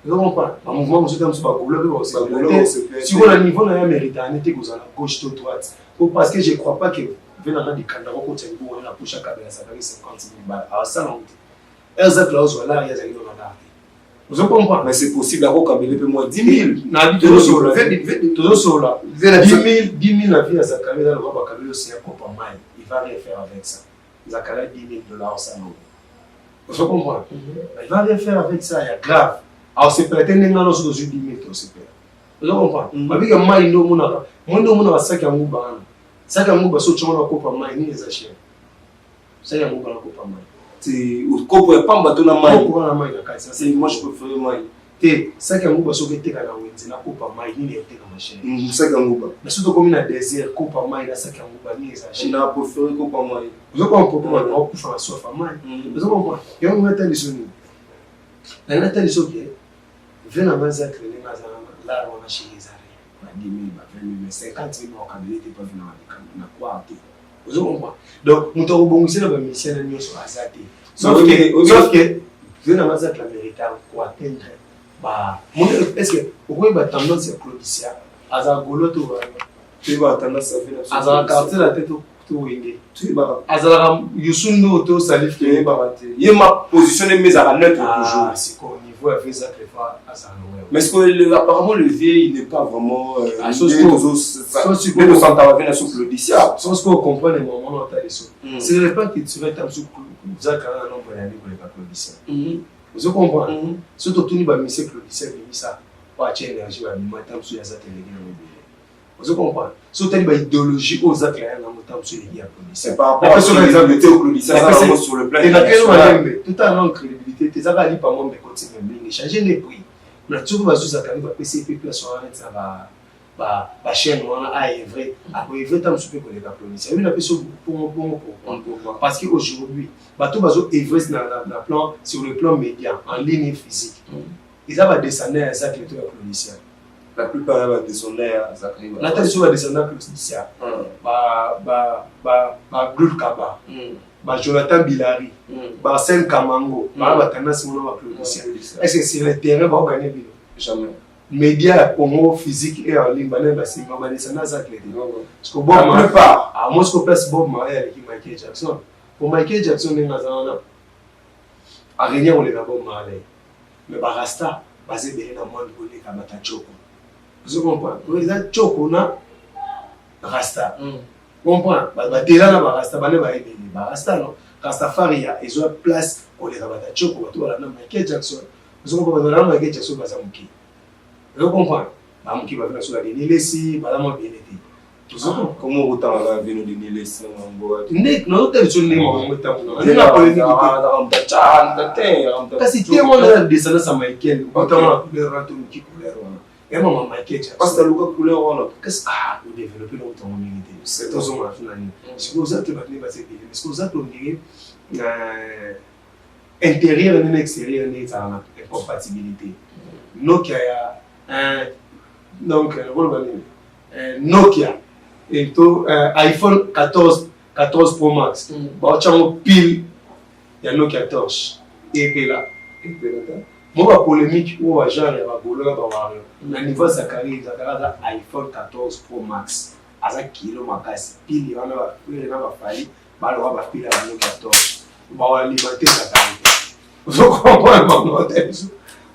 Ozo comprendre? Bamouvement mosusu ta mosusu, bagaulois mpe bakosepela te. Sikoyo na niveau na ye, amérite ane te kozala gauche to droite po parce que je crois pas que ve nanga Dikanda kokotisa libongo na poche akabela Zakari 50 000 bala, asala yango te. Zacle azwa lar, ye azali nano na lar te. Ozo comprendre? Mais c'est possible akokabele mpe mwa 10 000. Na tozosolola, tozosolola 10 000, 10 000 na vie ya Zakari eza lokola bakabeli oseya kopa mai. Il va rien faire avec ça. Zakari, 10 000 dollars, osala yango. Ozo comprendre? Il va rien faire avec ça ya grave. Aosepela te ndenge wana. Soki ozwi 10 000, tosepela. Ozo comprendre? Babika mai nde omonaka, moi nde omonaka saki ya nguba wana. Saki ya nguba, so otyango na kopa mai, nini eza cher? Saki ya nguba na kopa mai. Kopo ya pamba to na mai? Kopo wana, mai na kati. Moi, je préfère mai. Te, saki ya nguba soki eteka na wenze na kopa mai, nini etekama cher? Saki ya nguba. Mais soki tokomi na désert, kopa mai na saki ya nguba, nini eza cher? Na préféré kopa mai. Ozo comprendre? Po bato bakokufa na soif ya mai. Ozo comprendre? Yango nga tali so nini, nanga tali soki ve na nga Zacle, ndenge aza lar wana, chéri, eza rien. Ba 10 000, ba 20 000, mais 50 000 bakabele te, pavi na na croire te. Ozo comprendre? Donc moto akobongisela bamusicien na nyonso aza te, sauf que ve na nga Zacle amérite koatteindre ba est ce que okoyeba tendance ya Claudicia? Aza golo to Toyebaka tendance ya ve na. Azala Quartier Latin to Wenge? Toyebaka. Azalaka Yusundu to Salif? Toyebaka te. Ye ma position nde ezalaka neutre toujours. Sikoyo niveau ya ve Zacle, fa azala nango. Mais ce que apparemment le vieux, il n'est pas vraiment nde tosantaka ve na so Claudicia. Sans que comprendre maman ata liso, c'est le plan culturel. Ta mosu Zacle na nombre ya nde koleka Claudicia. Ozo comprendre? So totuni bamise Claudicia bimisa po atia énergie, babima. Ta mosu aza teleki nango ebele. Ozo comprendre? So otali baidéologie oyo Zacle ya nango, ta mosu eleki ya Claudicia. Malembe, totala nano crédibilité te. Ezaka lipa mombe ekoti mingi, change nde prix na soki bazozaka nde bapesi epe place wana neti na bachaîne wana aevre, akoevre ta mosu mpe koleka Claudicia. Oyebi, napesi bongo bongo. Pourquoi? Parce que aujourd'hui bato bazo evre na plan, sur le plan média en ligne et physique, eza badescendant ya Zacle to ya Claudicia. La plupart ya badescendant ya Zakari. Natali so badescendant ya Claudicia, baabdul Kaba, bajonathan Bilari, baarsène Kamango, baa batendance mona baclaudicien. Est ce que sur le terrain baoganye bino? Jamais. Média ya Congo, physique et en ligne, banani basimba? Badescendant ya Zacle te. Parce que Bob La plupart. Moi, siko place Bob Marley aleki Michael Jackson, po Michael Jackson ndenge aza wana, arenia koleka Bob Marley, mais barasta baza ebele na monde koleka bata choko. Ozo comprendre? Eza choko na rasta. Comprendre? Batela na barasta bane baebele barasta, no Rastafaria ezwa place koleka bata choko. Bato balanda Michael Jackson, ozo comprendre? Bato balanda Michael Jackson baza moke. Ozo comprendre? Bamoke bavi na so badeni lesi baza mwa ebele te. Comment okotangaka vino deni lesi na mambo? Nde nazotala biso ndenge makambo etambola, ndenge na polémique te. Kasi te, wana ya descendance ya Michael, okotanga na couleur wana, toluki couleur wana ya mama Michael Jackson. Parce aluka couleur wana. Kasi odéveloppe na otango mingi te, tozonga tuna nini. Sikoyo oza te, bato nde baza ebele, mais sikoyo oza te, ondire intérieur nde na extérieur nde ezala na incompatibilité. Nokia ya, donc nakoloba nini, Nokia to iPhone 14, 14 Pro Max, baotyango pile ya Nokia torche, epela, epela te. Mo bapolémique oyo, bagenre ya bagolo na bawario na niveau ya Zakari. Zakari aza iPhone 14 Pro Max, aza kilo makasi. Pile wana, bapile na bafali baloka, bapile ya banokia torche, bawalimate Zakari te. Ozo comprendre bango te?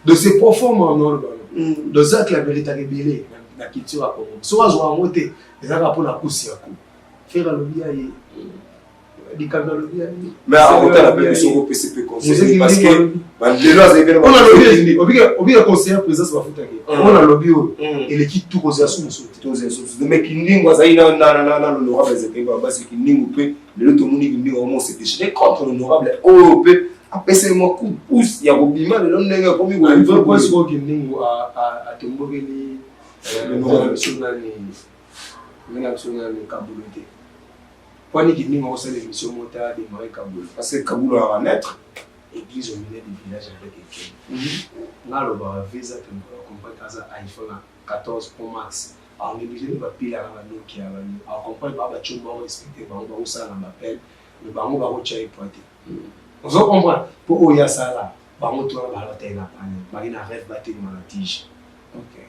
Donc c'est profond, mama oloba. Donc Zacle améritaka ebele na culture ya Congo. Soki azwa yango te, ezalaka mpona kusi ya ku Ferre alobi ya ye, likambo alobi ya ye. Mais akotala mpe biso, okopesi mpe conseil, parce que lelo azali mpe. Obika conseiller présidence, bafutaki oyo nalobi oyo eleki tu kozela su mosusu te. Mais Kindingo azali na l'honorable Ezekei Babasi. Kindingo mpe lelo tomoni Kindingo amo se déchaîner contre l'honorable oyo mpe apesaki mwa coup de pouce ya kobima lelo ndenge akomi. Sikoyo Kindingo atombokeli biso nani, ndenge na biso nani, Kabulo te. Pwani Kindingo akosala émission moko te, adémarre Kabulo. Parce que Kabulo aka naître. Église au milieu du village avec Etienne. Nga alobaka visa te, mokolo comprendre aza iPhone 14 Pro Max, aonéglige nde bapile na banokia, acomprendre baa bacombo, barespecte bango, bakosala na bapele, mais bango bakotya ye poa te. Ozo comprendre? Mpo oyo asala bango to wana, bala batali na pane, baki na rêve batelema na tige.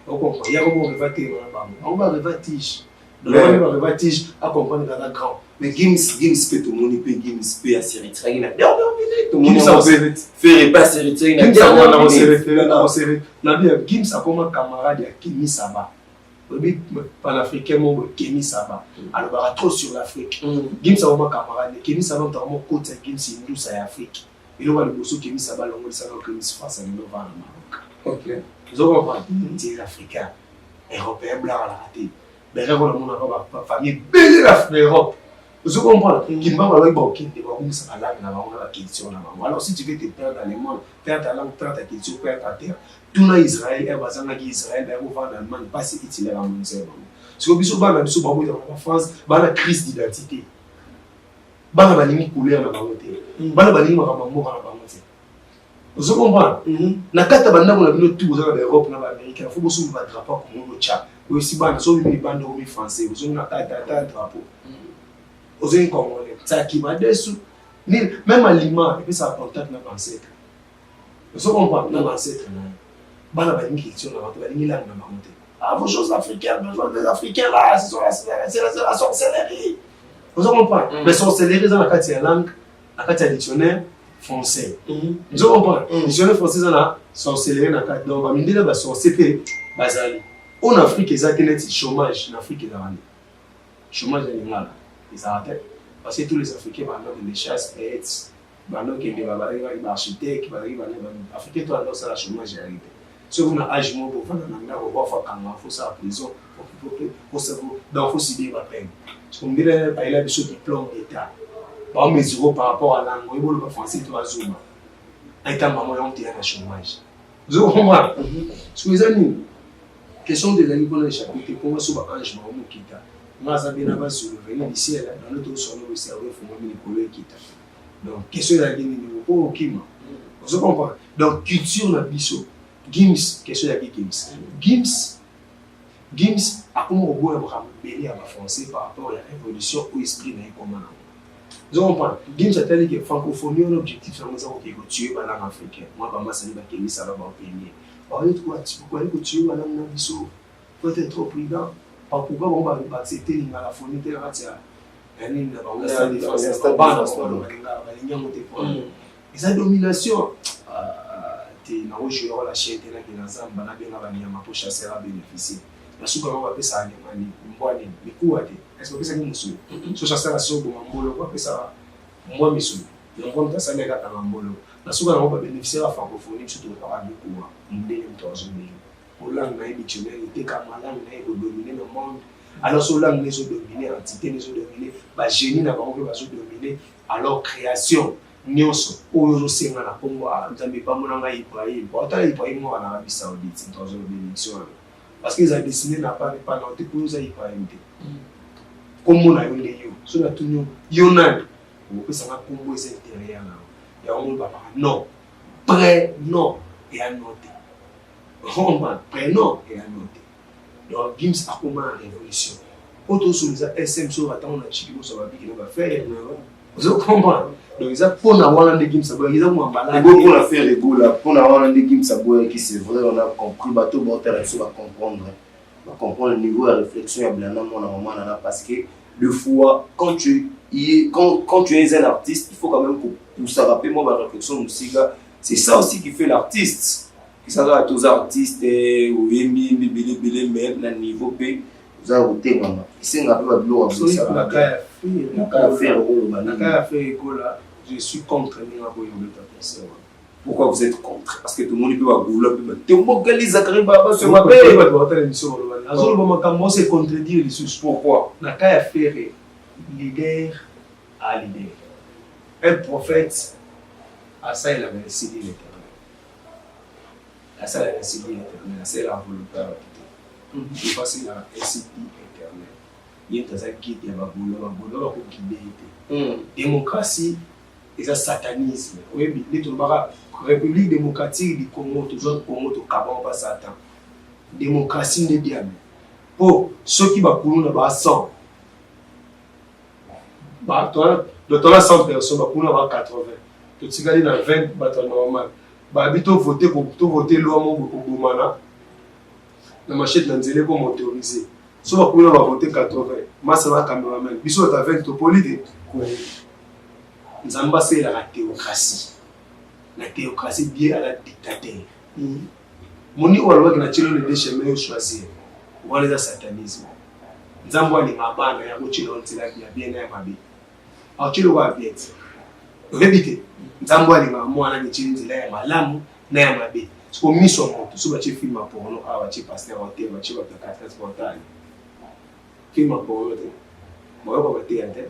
Ocomprendre? Yako bo rêve atelema na bango, bango barêve tige, barêve tige, acomprendre kaza grand. Mais Gims mpe tomoni mpe Gims mpe ase retiraki na dernière minute. Tomoni Ferre mpe ase retiraki na dernière minute. Nabi Gims akoma camarade ya Kemi Saba. Oyebi panafricain moko, Kemi Saba alobaka trop sur l'Afrique. Gims akoma camarade Kemi Saba, moto akoma okotisa Gims indusa ya Afrique. Eloko ya liboso Kemi Saba alongolisaka Gims France, alelo vana na Maroc. Ozo comprendre? Ti eza africain, européen blanc alaka te. Bereko namonaka bafamille ebele na Europe. Ozo comprendre? Kimbangu alobaki bakokende bakobungisa balangue na bango na baculture na bango. Alors si tu veux te perdre dans le monde, perds ta langue, perds ta culture, perds ta terre. Tuna Israël, heure bazangaki Israël, bayaki kovanda na Allemagne, pasi Hitler amonisa bango. Sikoyo biso bana biso babotama na France, bana crise d'identité. Bana balingi couleur na bango te. Bana balingi makambo ya mboka na bango te. Ozo comprendre? Na kati ya bandako na bino tout boza na ba Europe na ba Amérique, faut bosomba ba drapeau ya Congo botya. Oyesi bana soki obimi libanda okomi français, ozongi na kati ata drapeau. Ozongi congolais, tsaki madesu, nini même aliment epesaka contact na ba ancêtre. Ozo comprendre? Na ba ancêtre na yo. Bana balingi culture na bango te, balingi langue na bango te. Ah, vos choses africaines, les africains là, c'est la sorcellerie. Ozo comprendre? Mais sorcellerie eza na kati ya langue, na kati ya dictionnaire français. Ozo comprendre? Dictionnaire français eza na sorcellerie na kati. Donc bamindele ba sorcier mpe bazali. Oyo na Afrique eza te neti chômage, na Afrique ezalaka nde. Chômage ya lingala ezalaka te. Parce que tous les Africains banda kokende chasse, bête, banda kokende bazalaki ba architecte, bazalaki ba Africain to banda kosala chômage ya te. Soki na âge moko bovanda na ndako bafa kanga, faut sala prison, donc faut subir ba peine. Parce que mondele bayela biso diplôme d'état. Ba mesure par rapport à langue, oyebi oloba français to azuma. Eta mama yango te ya na chômage. Ozo comprendre? Soki eza nini? Question te ezalaki mpona échapper te, mpo nga so ba ange bango mokita. Nga aza bien na bazulu veni du ciel, na ndoto osolo bo cerveau efungwami likolo ekita. Donc question ezalaki nini? Okoki okima. Ozo comprendre? Donc culture na biso, Gims, question ezalaki Gims. Gims Gims akoma koboya makambo ebele ya ba français par rapport ya révolution oyo esprit na ye ekoma nango. Ozo comprendre? Gims atali ke francophonie wana objectif yango eza kokende kotuer ba langue africaine. Mwa bamasani bakendisaka baopenie. Bakoki kotuer ba langue na biso. Faut être trop prudent. Pourquoi bango baaccepte lingalaphonie te na kati ya nini na bango stade de France, bana bango balingaka balingi yango te mpo eza domination te. Nakojouer rôle ya chien te, nakende na zamba, nabenga banyama mpo chasseur abénéficie. Na suka bango bapesaka nyama nini, mbwa nini, mikuwa te. Est ce bapesaki mosolo so chasseur asoboma mboloko, apesaka mbwa misolo na mbwa moto asali akakanga mboloko. Na suka nango babénéficiaire ya francophonie, biso tokokaka mikuwa. Mondele moto azobenga po langue na ye dictionnaire etekama, langue na ye ekodomine na monde. Alors so langue na ezodomine, entité na ezodomine, bagénie na bango mpe bazodomine. Alors création nyonso oyo ozosenga na nkombo Nzambe epambola ngai Ibrahim, otala Ibrahim moko na Arabie Saoudite, moto azwa bénédiction wana parce que eza dessiné na pa epa na te mpo oza Ibrahim te. Nkombo na yo nde yo so natuni yo, yo nani, okopesanga nkombo eza intérieur na yo. Yango babaka non, prénom eya no te, Roma prénom eya no te. Donc Gims akoma na révolution oyo tosolo eza sm so batango na chiki boso babiki na bafere. Ozo comprendre? Donc eza mpona wana nde Gims aboyaki, eza kuma Ego mpona Ferre Gola, mpona wana nde Gims aboyaki. C'est vrai, on a compris. Bato baotala biso bacomprendre, bacomprendre le niveau ya réflexion ya Blana mwana mama nana, parce que deux fois quand tu es un artiste, il faut quand même kopusaka mpe mwa baréflexion mosika. C'est ça aussi qui fait l'artiste. Ezalaka toza artiste, oyembi yembi ebele ebele, mais na niveau mpe oza kotengama, esenga mpe babiloko. Na cas ya Ferre, okoloba na cas ya Ferre Gola, je suis contre ndenge aboyi obeta concert wana. Pourquoi vous êtes contre? Parce que tomoni mpe bagaulois mpe batombokeli Zakari Babaso mabe. Bato bakotala émission baloba azoloba makambo ose contredire lisusu. Pourquoi? Na cas ya Ferre, leader a leader, un prophète asalelaka esili l'éternel, asalaka esili l'éternel, asalelaka volonté ya bato te. Ifo asalelaka esili éternel. Ye moto aza guide ya bagaulois, bagaulois bakoguide ye te. Démocratie eza satanisme. Oyebi nde tolobaka République démocratique du Congo, tozwa Congo, tokabango mpa Satan. Démocratie nde diable, mpo soki bakulu na ba 100 tona 100 personnes, bakulu na ba 80, totikali na 20 bato ya normal, babi tovote, tovote loi moko kobomana na machete na nzela ekoma autorisé. So bakulu na bavote 80, masa na cameraman, biso bata 20 topoli te. Nzambe asalelaka théocratie. Na théocratie, bien ala dictateur moni oyo alobaki na tielo le deux chemin oyo choisir, wana eza satanisme. Nzambe oyo alingaka bana ya kotiela nzela ya bien na ya mabe, akotiela oyo ya bien te. Oyebi te, Nzambe oyo alingaka mwana netieli nzela ya malamu na ya mabe. Siko miso ya moto, so batie film ya porno awa, batie pasteur ote, batie bato ya 4 portale, film ya porno te, bayoka bateya te,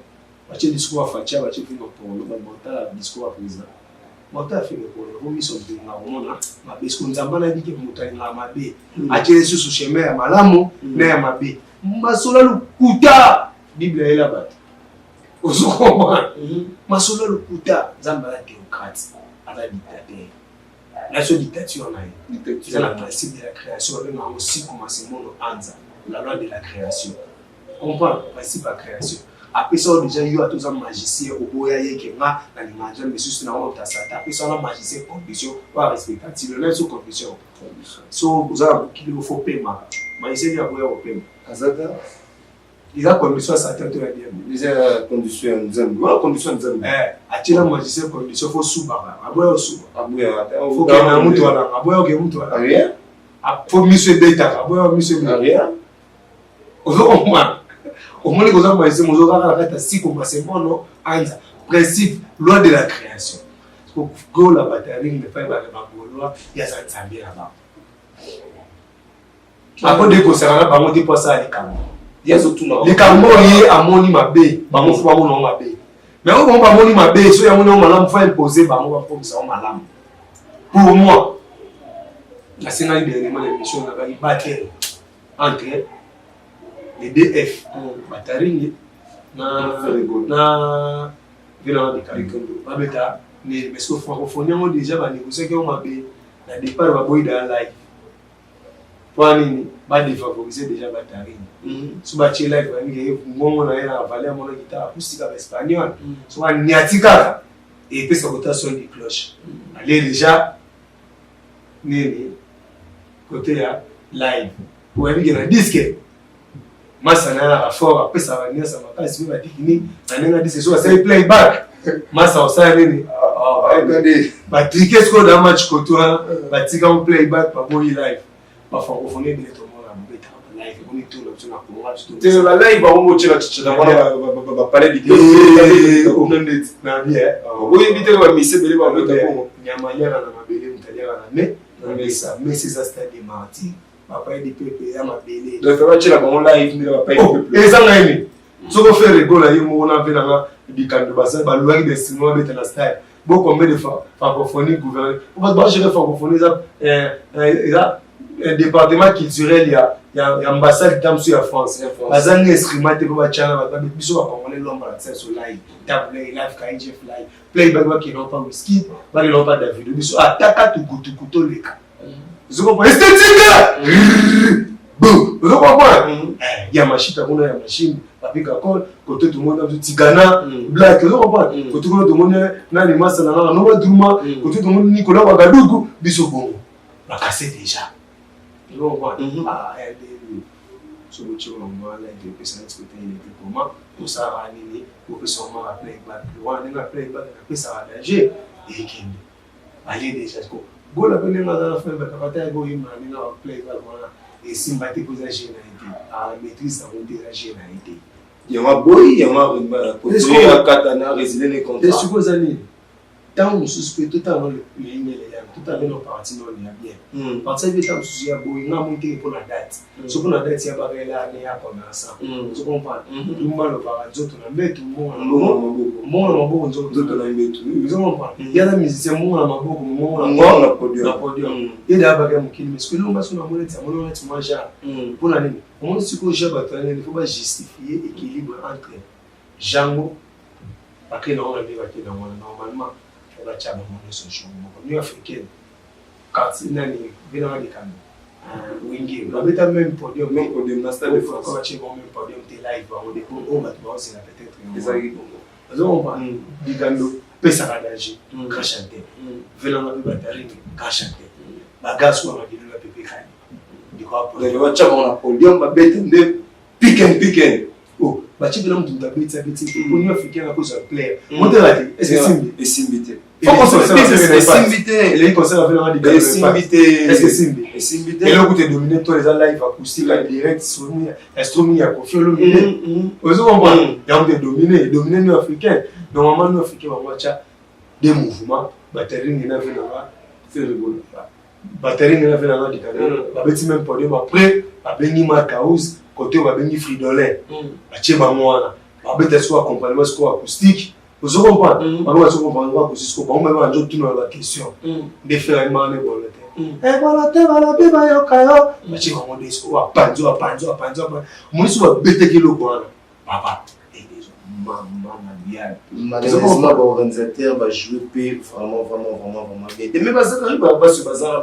batie discours ya Fatia, batie film ya porno, bato bakotala discours ya président, bakotala film ya porno, po miso ya moto elingaka komona mabe. Siko Nzambe anayebi ke moto alingaka mabe, atie lisusu chemin ya malamu na ya mabe. Masolo ya lokuta, Bible ayela bato, ozo comprendre? Masolo ya lokuta. Nzambe aza théocrate, aza dictateur na biso. Dictature na ye eza na principe de la création, babenga yango sikumasemono anza, la loi de la création. Comprendre principe ya création apesa oyo déjà. Yo ata oza magicien, oboya ye ke nga nalinga Nzambe susu na ngo tasata, apesa wana magicien condition oyo arespecta tilo na biso. Condition so oza na mokili, ofo pemaka. Magicien nini akoya kopema? Azaka. Eza condition ya Satan to ya diable? Eza condition ya Nzambe wana, condition ya Nzambe. Atiela magicien condition: fo subaka, aboya osuba. Aboya. Fo kenda mutu wana, aboya oke mutu wana. Rien. Fo miso ebetaka, aboya miso ebetaka. Rien. Ozo comprendre? Omoni koza magicien, mozo kaka na kati ya siko masemono anza principe, loi de la création. Gola bataringi mefai baka bagaulois, yaza Nzambe na bango, akodekosaka na bango te mpo asala likambo. Ye azotuna. Likambo oyo ye amoni mabe, bango fo bamona yango mabe. Mais oyo bango bamoni mabe, soki amoni yango malamu, fo impose bango bakomisa yango malamu. Pour moi, nasengaki dernièrement na émission, nabaki battle entre les deux F, Bataringi na Vela Bikando, babeta. Mais so francophonie yango déjà banégociaki yango mabe na départ, baboyi daya live. Mpo nini badéfavoriser déjà Batarini? So batie live, baningi ngongo na ye na valeur, mona guitare acoustique ya baespagnol, so baniati kaka epesa kota son de cloche. Ale déjà nini côté ya live, oyebi ke na disque masa na yaka fort, apesaka nyonso makasi mpe batechnique na ndenge ya disque. So asali playback, masa osala nini? Batrike sikoyo na match koto wana, batika ngo playback, baboyi live. Bafrancophonie ebele tomona bobetaka balive, ekomi tuna biso na Kongo biso. Te, balive bango botyela chichela wana bapalais ndeti. Na bien. Oyebi te, bamise ebele babeta bongo. Nyama aliaka na mabele, moto aliaka na me na mesa. Mesa eza stade de martyr, bapalais du peuple ya mabele. Donc batyela bango live ndenge bapalais du peuple. Eza ngai nini soki ofe regola ye moko na mpe nanga bikando balwaki bainstrument, babeta na style bo combien de francophonie gouvernement po bato bagere francophonie? Eza département culturel ya ambassade ta mosusu ya France, bazangi instrument te mpo batiana. Bato babe biso bacongolais lomba na tia so live, table live, KGF live, playback, bakenda pa Whisky, bakenda pa Davido, biso ataka tukutuku toleka. Ozokomprendre esthétique, ozo comprendre ya machine kuna ya machine bapika kol kote tomoni biso Tigana Black, ozo comprendre? Kote kuna tomoni nani, masa na nganga Noma Druma, kote tomoni Nicolas Wagadugu, biso bongo bakase déjà, ozo comprendre? Ah, so botie mwana epesa neti kote eleki koma tosalaka nini? Opesa mwana playback wana, ndenge playback napesaka danger, ekende aye déjà ko Gola mpe ndenge aza na fin, bakaka ta yaki oyemba na ndenge ya playback wana, esimba te mpo eza jeu na ye te, ala maîtrise yango te, eza jeu na ye te. Yango aboyi, yango akata na résilier ne contrat. Sikoyo eza nini? Ntango mosusu mpe totala leyingele yango, totala nano parti nano ya bien, parti ya bien. Ntango mosusu ya boyi nga moi teke mpona date, so mpona date ya bakela ne ya commerçant, ozo comprendre? Lumba alobaka nzoto na mbetu, mbongo na maboko, nzoto na mbetu. Ozo comprendre? Ye aza musicien, mbongo na maboko, mbongo na na podium. Ye deya baka ya mokili. Mais soki elongo so namoni neti amoni neti mwa genre, mpona nini? Omoni sikoyo ja bato ya nini, fo bajustifie équilibre entre jango bakei nango na nde bakei nango wana. Normalement fo batya bango nyonso jour moko. New Africaine, quartier nani, benanga likambo Wenge babeta même podium. Même podium na Stade de France. Batie bango même podium te, live bango de oyo bato baozela peut-être. Ezalaki bongo. Ozo comprendre? Bigando pesaka danger, grand chanteur, velanga mpe Bataringi, grand chanteur, bagas oyo makelelo ya pepe kani. Batya bango na podium, babeta nde piken piken. Oh, batie mpena motu, moto abeti, abeti te. Union africaine akozwa plaire motela te. Est ce esimbi? Esimbi te. Esimbi te. Eleki concert avelanga. Esimbi te. Est ce esimbi? Esimbi te. Eloko te domine to eza live acoustique ya direct ya streaming ya Koffi Olomide, ozo comprendre? Yango te domine, domine New Africain. Normalement New Africain bango atya deux mouvements, Bataringi na velanga Ferre Gola. Batterie nga na nga dikale. Babeti même podium après babengi Mark House côté babengi Fridolin. Batie bango wana. Babeta siko accompagnement siko acoustique. Ozo comprendre? Bango bazo comprendre acoustique siko bango même banjo tuna ba question. Nde frère ayembaka nde bolo te. Eh bolo te balobi bayoka yo. Batie bango nde siko bapanzi bapanzi bapanzi bapanzi. Omoni so babetaki eloko wana. Papa mama na bial. Malheureusement, l'organisateur va jouer P vraiment, vraiment, vraiment, vraiment bien. Mais bazalaki basi baza na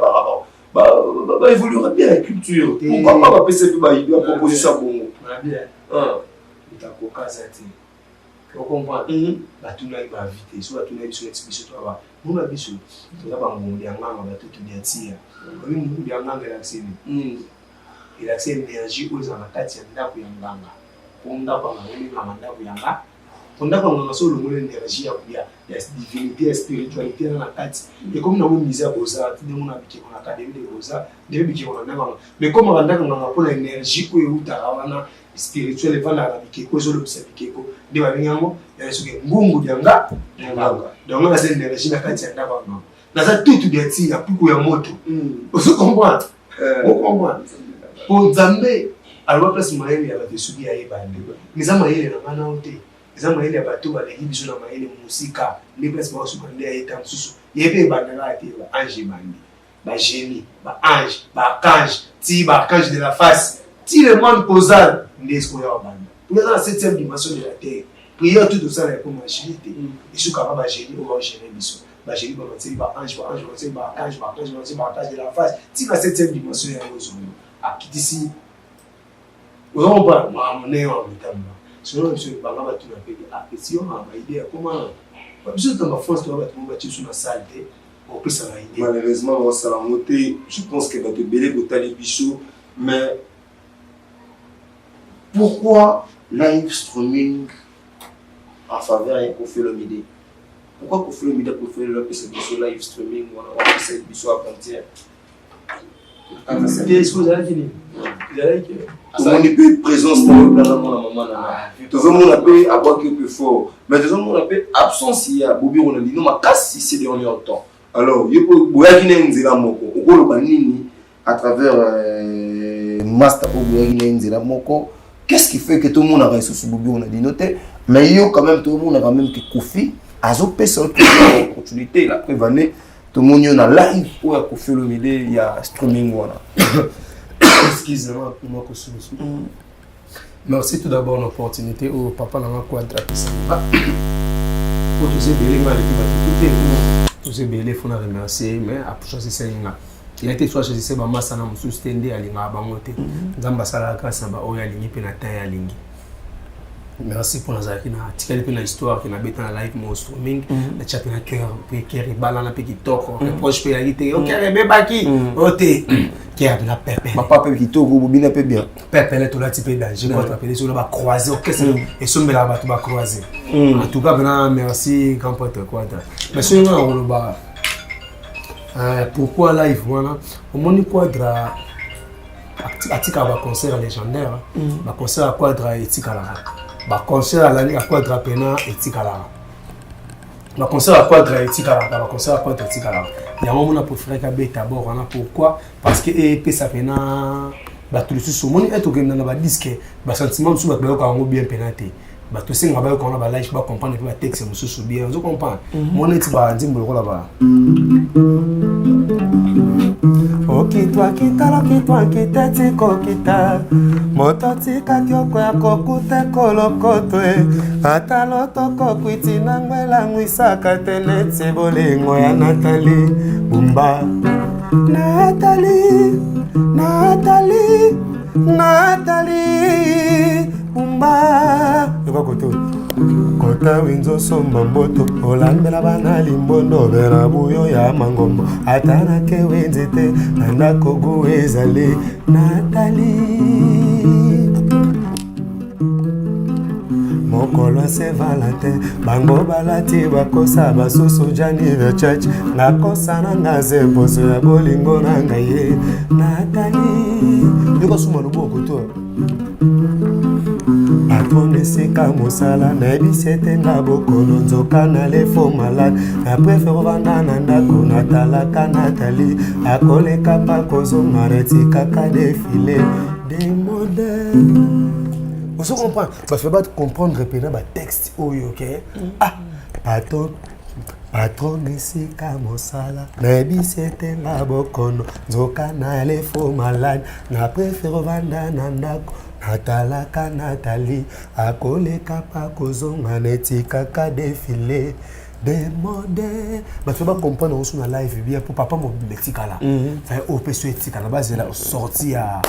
baévoluera bien la culture. Pourquoi pas bapesa mpe baidée ya proposition ya bongo? Utakoka aza te. Ocomprendre? Batunaki bavi te, so batunaki biso neti biso toa mona biso toza bangongi ya nganga, batutu ya tia oyi ngungi ya nganga elakisi nini? Elakisi énergie oyo ezala na kati ya ndako ya nganga. Po ndako ya nganga ebengama ndako ya nga, po ndako ya nganga so olongoli énergie ya divinité, ya spiritualité wana na kati, ekomi nango musée ya beaux-arts. Ndenge na bikeko na académie de beaux-arts, ndenge bikeko na ndako ya nganga, mais komaka ndako ya nganga mpona énergie oyo eutaka wana spirituel evandaka na bikeko, ezolobisa bikeko, nde babengi yango ya soki ngungu ya nganga. Donc nga naza énergie na kati ya ndako ya nganga, naza tutu ya tia puku ya moto. Ozo comprendre? Ocomprendre? Po Nzambe aloba place mayele ya bato esuki ya yebandi, mais eza mayele na nga nao te, eza mayele ya bato baleki biso na mayele mosika. Nde place baosuka nde ayeta mosusu ye mpe ebandaka te. Baange ebandi, bagénie, baange, baarchange, ti baarchange de la face, ti le monde causal nde esikoya obanda. Po eza na septième dimension de la terre, prière tout tosala ekoma gêne te, esukaka bagénie oyo baogéne biso. Bagénie bamatiseli baange, baange bamatiseli baarchange, baarchange bamatiseli baarchange de la face, ti na septième dimension yango ezongo akitisi. Oza comprendre makambo ndenge wa mitamba sikoyo? Biso banga batuna mpe apesi yo na baidée akoma biso tanga France, toya bato mo batie biso na salle te, opesa na idée. Malheureusement baosala yango te. Je pense que bato ebele botali biso, mais pourquoi live streaming en faveur ya Koffi Olomide? Pourquoi Koffi Olomide préféré apesa biso live streaming wana, apesa biso avant-hier? Te, soki ozalaki nini, ezalaki Tomoni mpe présence na yo plana mwana mama na, tozomona mpe abwaki yo mpe fort, mais tozomona mpe absence ya Bobi Ronaldino makasi ces derniers temps. Alors yo mpo boyaki na ye nzela moko, okoloba nini à travers master oyo boyaki na ye nzela moko? Qu'est-ce qui fait que tomonaka lisusu Bobi Ronaldino te, mais yo quand même tomonaka même que Koffi azopesa yo toujours opportunité? La preuve année tomoni yo na live oyo ya Koffi Olomide ya streaming wana. Excusez-moi, moi kosusu. Merci tout d'abord l'opportunité oyo papa nanga Quadra apesaki nga, po toza ebele, nga aleki bato tu te, toza ebele, faut na remercier. Mais achoisissaki nga ya te, so achoisisse bamasa na mosusu te, nde alingaka bango te. Nzambe asalaka grâce na baoyo alingi mpe na temps alingi. Merci mpo nazalaki na tikali mpe na histoire ke nabeta na live mo streaming, natya mpe na cœur, mpe cœur ebalana mpe kitoko. Reproche mpe eyaki te, o cœur ebebaki o te, cœur mpe na pepe. Bapa mpe kitoko, bobina mpe bien. Pepele, tolati mpe danger contre apele soki na bacroise orchestre esombelaka bato bacroise. En tout cas mpena merci grand prêtre Quadra. Mais soki nga na koloba pourquoi live wana, omoni Quadra atikaka baconcert ya légendaire, baconcert ya Quadra etikalaka, baconcert ya Quadra mpena etikalaka, baconcert ya Quadra etikalaka, baconcert ya Quadra etikalaka. Yango mona préféraki abeta bord wana. Pourquoi? Parce que epesa mpena bato lisusu. Omoni ete okenda na badisque, basentiment mosusu bato bayoka yango bien mpena te. Bato esengaka bayoka wana balive, bacomprendre mpe batexte mosusu bien. Ozo comprendre? Mo neti banzembo lokola ba okitwa kitala kitwa nkita tikokita moto tikaki okoya kokuta kolokoto e ata lotoko kwiti nango elangwisaka te neti bolingo ya Natali Bumba. Natali, Natali, Natali Bumba, yoka koto kota winzosomba mboto olambela bana limbondo bena buyo ya mangombo ata nake wenze te na ndako gu ezali Natali. Mokolo ya Saint Valentin bango balati bakosa basusu jani the church nakosa na nga ze mposo ya bolingo na ngai ye Natali. Yoka suma loboko to. Patron esika mosala nayebisi ete nga bokono nzoka na lefo malade na prefere ovanda na ndako natalaka natali akoleka pa kozonga natikaka defile demode. Ozo comprendre, bato ba comprendre mpena batexte oyo ke ah patron, patron esika mosala nayebisi ete nga bokono nzoka na lefo malade na prefere ovanda na ndako natalaka natali akoleka pa kozonga neti kaka defile demode. Bato bacomprendre yango so na live bien mpo papa mobimba etikala oyo mpe so etikala bazela sorti ya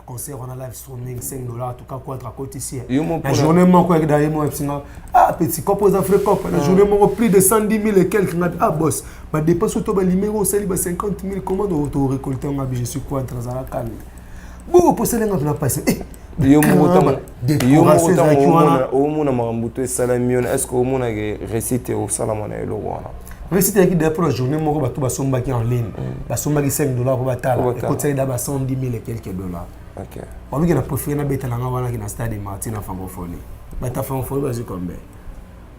concert wana, live streaming 5 $. En tout cas quatre akotisi na journée moko yaki daye moko ebisinga ah petit cop eza vrai cop na journée moko plus de 110 000 et quelque. Nga ah boss, badépense oyo to balimero osali ba 50 000, comment to récolter nga? Je suis quatre, azala calme bongo posalenga mpena pasi. Yo moko omona makambo to esalami wana, est ce que omonake réussite osalama na eloko wana? Réussite eyaki da mpona journée moko. Bato basombaki en ligne, basombaki 5 $ mpo batala, ekotisaki da ba 110 000 et quelques dollars. Babiki na préféré nabeta nanga wanaki na stade Martyrs na Francophonie. Bato ya Francophonie bazwi combien?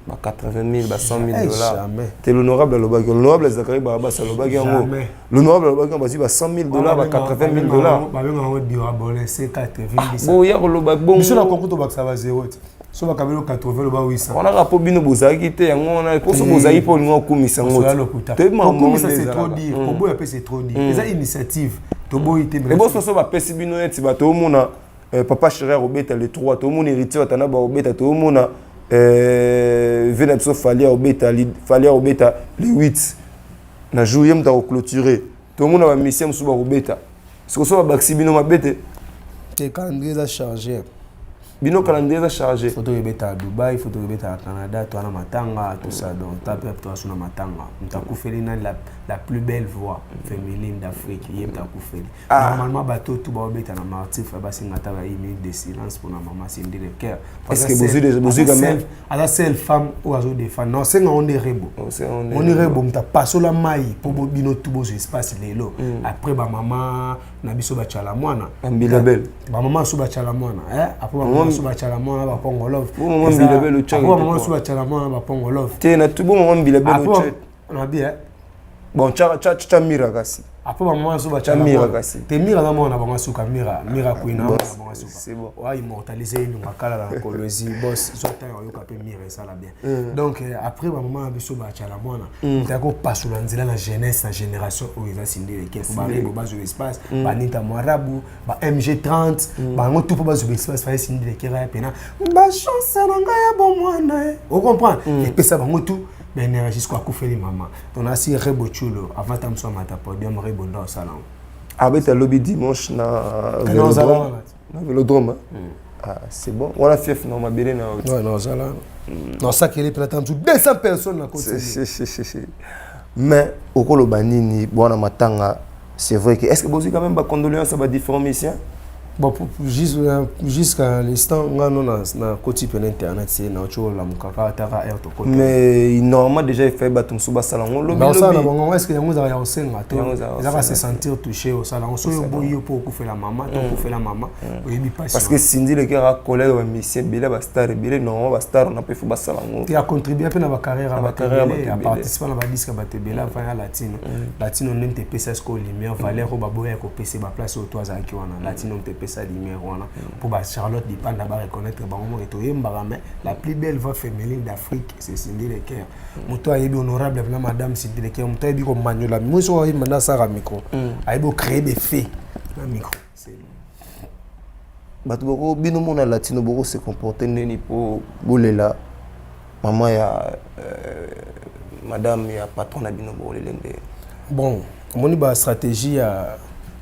Ba 80 000, ba 100 000 $. Te, l'honorable alobaki, l'honorable Zakari Barabas alobaki yango, l'honorable alobaki yango, bazwi ba 100 000 $, ba 80 000 $. Babengaka yango diabole C4. Boya koloba bongo. Biso na konko tobakisa ba zéro te. So bakabeli 80, loba 800. Wana kaka mpo bino bozalaki te. Yango wana mpo so bozalaki mpo olinga okumisa yango. Kokumisa, c'est trop dire. Koboya mpe, c'est trop dire. Eza initiative, toboyi te. Eboso so bapesi bino neti bato omona papa chéri akobeta le 3, toomona Héritier Watana bakobeta, toomona ve na biso Fali akobeta, Fali akobeta le 8 na jour ye moto akoclôturer, tomona bamusicien mosusu bakobeta. Siko so babakisi bino mabe te? Te, calendrier eza chargé. Bino calendrier eza chargé. Photo ebeta ya Dubai, photo ebeta ya Canada, toa na matanga, tout ça. Donc ta mpe toa so na matanga, moto akufeli nani? La plus belle voix féminine d'Afrique, ye moto akufeli. Normalement bato tu baobeta na Martyrs fa basenga ata ba une minute de silence mpona mama Cindy Le Cœur. Est-ce que bozwi, bozwi quand même? Aza seule femme oyo azodefendre. Non, asenga ngo nde Rebo, moni Rebo moto apasola mai mpo bino tu bozwa espace lelo. Après bamama na biso batyala mwana. Mbilabel. Bamama so batyala mwana, après bamama so batyala mwana bapongolove, bamama so batyala mwana bapongolove. Te, na tubo mama Mbilabel. Nabi. Bon, tcha Mira kasi. Après bamama so batyala Mira kasi. Te, Mira na mwana bango asuka, Mira, Mira Queen na mwana bango asuka oya immortalise ye nyonga kala na Kolwezi. Boss zwa ntango oyoka mpe Mira esala bien. Donc après bamama na biso batyala mwana, taya kopasola nzela na jeunesse na génération oyo eza Cindy Le Cœur, po barebo bazwa espace, banita mwarabu, ba MG30, bango tout mpo bazwa espace. Faye Cindy Le Cœur aya pena bachance na ngai ya bomwana, ocomprendre, epesa bango tout baénergie. Siko akufeli mama, donc nasi Rebo Chulo avant ta mosu amata podium, Rebo ndo asala yango. Abeta lobi dimanche na Vélodrome. Ah, c'est bon, wana fief na mabele na. Ouais, non, ozala nasakeli mpena ta mosu 200 personnes na koti. Mais okoloba nini bwana matanga? C'est vrai que est ce que bozwi quand même bacondoléance ya badifférents musiciens? Bon, jusqu'à l'instant nga no na koti pene internet se na oti olamuka kaka taka aire tokota. Mais normalement déjà efai bato mosusu basala yango lobi. Basala na bango. Est ce que yango ezalaka ya kosenga to ezaka se sentir touché? Osala yango soki oboyi yo mpo okufela mama to okufela mama, oyebi pasi. Parce que Cindy Le Cœur acollègue bamusicien ebele, bastar ebele. Normalement bastar na mpe fo basala yango. Te, acontribue mpe na bacarrière ya bato ebele, aparticipe na badisque ya bato ebele avant ya Latino. Latino nde moto epesa sikoyo lumière, valeur oyo baboya kopesa baplace oyo to azalaki wana. Latino moto epesa lumière wana mpo bacharlotte Dipanda bareconnaître bango moko toyembaka. Mais la plus belle voix féminine d'Afrique, c'est Cindy Le Cœur. Moto ayebi honorable na madame Cindy Le Cœur, moto ayebi komanyola moi soki ayemba nde asaka micro, ayebi ocréer des na micro. Bato boko bino mona Latino boko se comporter ndeni mpo bolela mama ya madame ya patron na bino, bolele nde? Bon, omoni bastratégie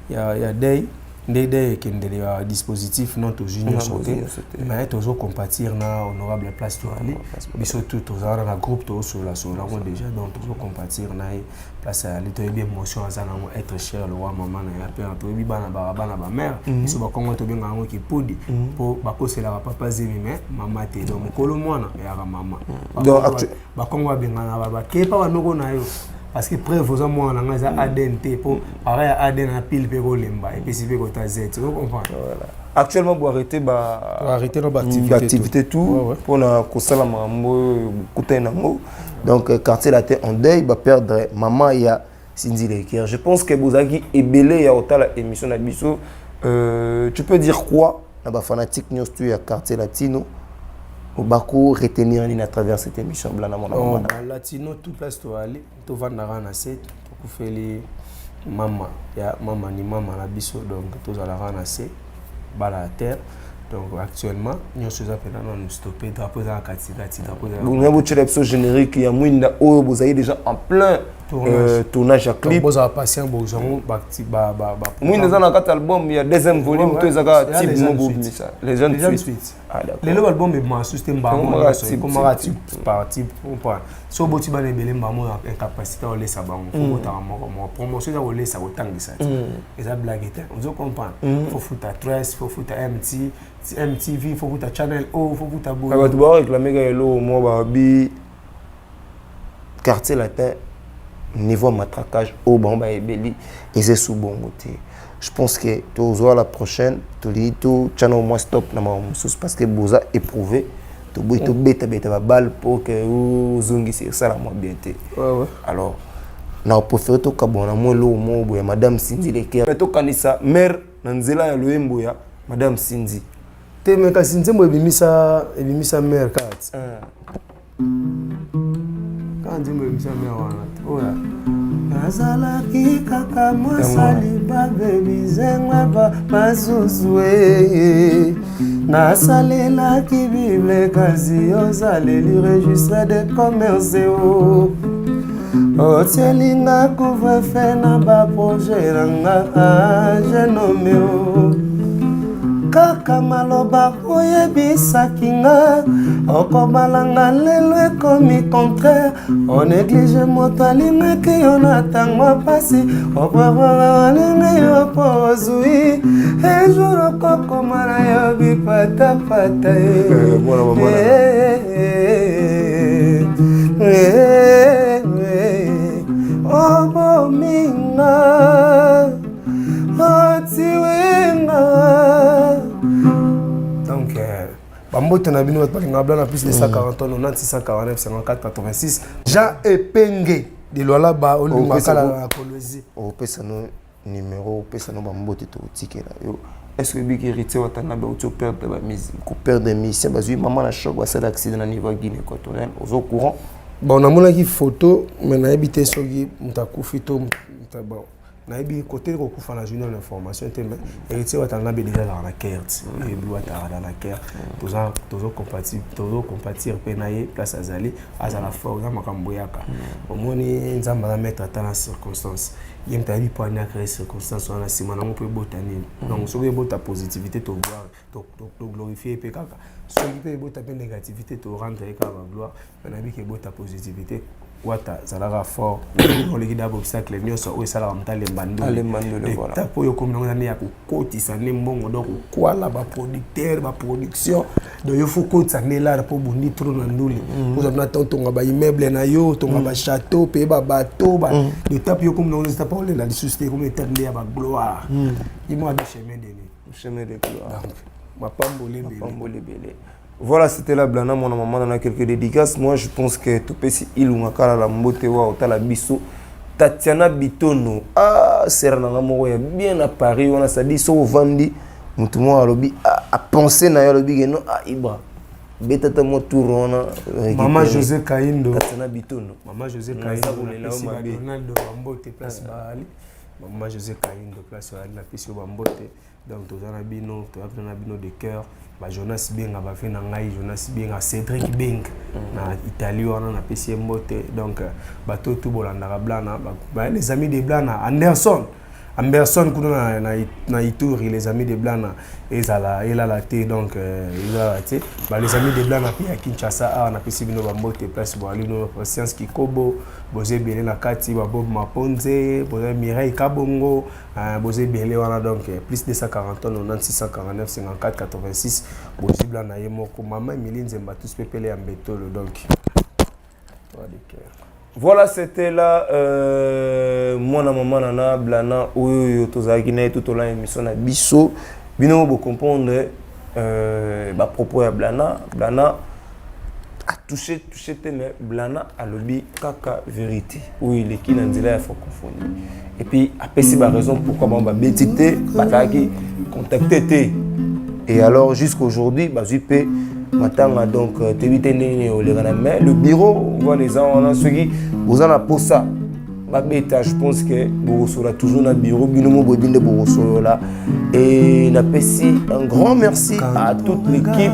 ya deuil nde deuil ekendele ya dispositif non tozwi nyonso te, mais tozocompatir na honorable place toali biso tu toza wana na groupe, tozosolola yango déjà. Donc tozocompatir na ye place ayali, toyebi émotion aza nango, être cher le roi mama na ye père. Toyebi bana baka bana bamare, biso bakongo tobenga yango kipudi mpo bakoselaka papa zemi mais mama te. Donc mokolo mwana eyaka mama, bakongo babengana bakepa banoko na yo. Parce que preuve oza mwana na ngai, eza ADN te, mpo para ya ADN na pile mpe kolemba epesi mpe kota z, ozo comprendre? Voilà. Actuellement boarrêté ba arrêté no baactivité baactivité tout mpona kosala makambo oyo bokutani nango. Donc Quartier Latin en deuil, baperdre mama ya Cindy Le Cœur. Je pense que bozalaki ebele ya kotala émission na biso. Tu peux dire quoi na bafanatique nyonso tu ya Quartier Latino? Bako retenir nini à travers cette émission, Blana mwana Bon, mama? Latino tout place toali, tovandaka na se, tokufeli mama ya mama ni mama na biso, donc tozalaka na se bala ya terre. Donc actuellement nyonso eza mpena nanu stoppé, drapeau eza na katikati, drapeau eza na Bolingi botyela biso générique ya mwinda oyo bozali déjà en plein tournage. Tournage ya Donc clip. Bozala patient, bozwango Mwinda eza na kati album ya deuxième volume to eza kaka type Les mo jeunes bobimisa les jeunes Les jeunes suite? Suite. Ah, d'accord. Lelo balbum ebima susu te, mbamo Ekomaka nyonso type, ekomaka type, type par type. Comprendre, so oboti bana ebele, mbamo ya incapacité olesa bango, fo botaka moko moko. Promotion eza kolesa, kotangisa te, eza blague te, ozo comprendre? Fo futa tres, fo futa mt MTV, fo futa Channel O, fo futa boye. Bato baoréclame kaka eloko moko, babi Quartier Latin niveau ya matraquage oyo bango bayebeli eza esu bongo te. Je pense que tozwa la prochaine, tolingi totyana au moins stop na makambo mosusu parce que boza éprouvé. Toboyi tobetabeta babale mpo ke ozongisi esala mwa bien te. Alors na préféré tokabwana mwa eloko moko boye ya madame Cindy Le Cœur, mais tokanisa mare na nzela ya loyembo ya madame Cindy. Te, me kasi nzembo ebimisa mare kaka ti kaka nzembo ebimisa mare wana te. Oyo nazalaki kaka mwasali babe bizengwe ba basusu e nasalelaki bible, kasi ozaleli registre de commerce o otielinga couvre-feu na baprojet na nga genome o kaka maloba oyebisaki nga okobalanga, lelo ekomi contraire. Onéglige moto alingaki yo na ntango ya pasi, oprevoir alingi yo mpo ozwi ejour okokoma na yo bipatapata. Mwana mama. Obominga otiwenga. Donc bambote na bino bato balingaka Blana, plus de 140 90 649 54 86, Jean Epenge de Lwalaba, olingaka kala na Kolwezi. Opesa no numéro, opesa no bambote, tokotikela yo. Est ce que obiki Héritier Watanabe auti operdre koperdre musicien, bazwi mama na choc, basala accident na niveau ya Guinée équatoriale, ozo courant? Bon, namonaki photo, mais nayebi te soki moto akufi to moto. Bon, nayebi kote kokufa na junior l'information te, mais Héritier Watanabe déjà azalaka na cœur ti oyebi Watakala na cœur. Tozocompatir mpe na ye place azali, azala fort. Eza makambo eyaka, omoni Nzambe aza maître ata na circonstance. Ye moto ayebi mpo ani acréer circonstance wana, nsima nango mpo ebota nini. Donc soki ebota positivité, togloire, toglorifie mpe kaka. Soki mpe ebota mpe négativité, torendre ye kaka bagloire. Mais nayebi ke ebota positivité. Wata azalaka fort, oleki da baobstacle nyonso oyo esalaka moto alemba. Alemba ndule, voilà. Étape oyo okomi nango eza nde ya kokotisa nde mbongo, donc kokwala baproducteur, baproduction. Donc yo fo kotisa nde lara mpo obundi trop na ndule, ozwa mpena ta otonga baimmeuble na yo, otonga bachateau mpe babateau. Étape yo okomi nango, étape olela lisusu te, ekomi étape nde ya bagloire. Ye moko abi chemin de nini? Chemin de gloire. Donc mapamboli ebele. Mapamboli ebele. Voilà, c'était la Blana mon maman on a quelques dédicaces. Moi, je pense que topesi Ilunga kala la mbote wa otala biso. Tatiana Bitono, ah, sera nanga moko ya bien à Paris, on a ça dit so vandi mutu moko alobi ah, a penser na yo, alobi ke non, ah Ibra. Betata mo tour wana. Mama José Kaindo. Tatiana Bitono. Mama José Naza Kaindo, kolela yo napesi mabe. Badonaldo bambote place baali. Mama José Kaindo, place baali, napesi yo bambote. Donc toza na bino, toza mpena na bino de cœur. Bajonas Benga, bave na ngai Jonas Benga, Cédric Beng na Italie wana, napesi ye mbote. Donc bato tu bolandaka Blana, les amis de Blana, Anderson Amberson kuna na Ituri, les amis de Blana ezala elala te. Donc ezala te ba les amis de Blana mpe ya Kinshasa awa, napesi bino bambote place boali no. Patience Kikobo, boza ebele na kati, babob Maponze, boza Mireille Kabongo, boza ebele wana. Donc plus 240 90 649 54 86, bozwi Blana ye moko, mama Emilie Nzemba, tous pepele ya Mbetolo. Donc toi de cœur. Voilà, c'était là mwana mama nana Blana oyo tozalaki na ye tout au long émission na biso. Bino bo comprendre ba propos ya Blana. Blana a touché touché te, mais Blana alobi kaka vérité oyo eleki na nzela ya francophonie. Et puis apesi ba raison pourquoi bango babeti te, bazalaki contacté te. Et alors jusqu'aujourd'hui bazwi mpe matanga. Donc toyebi te ndenge nini oleka na, mais le bureau wana eza wana. Soki boza na posa babeta, je pense que bokosola toujours na bureau. Bino mo boyebi nde bokosolola. Et napesi un grand merci à toute l'équipe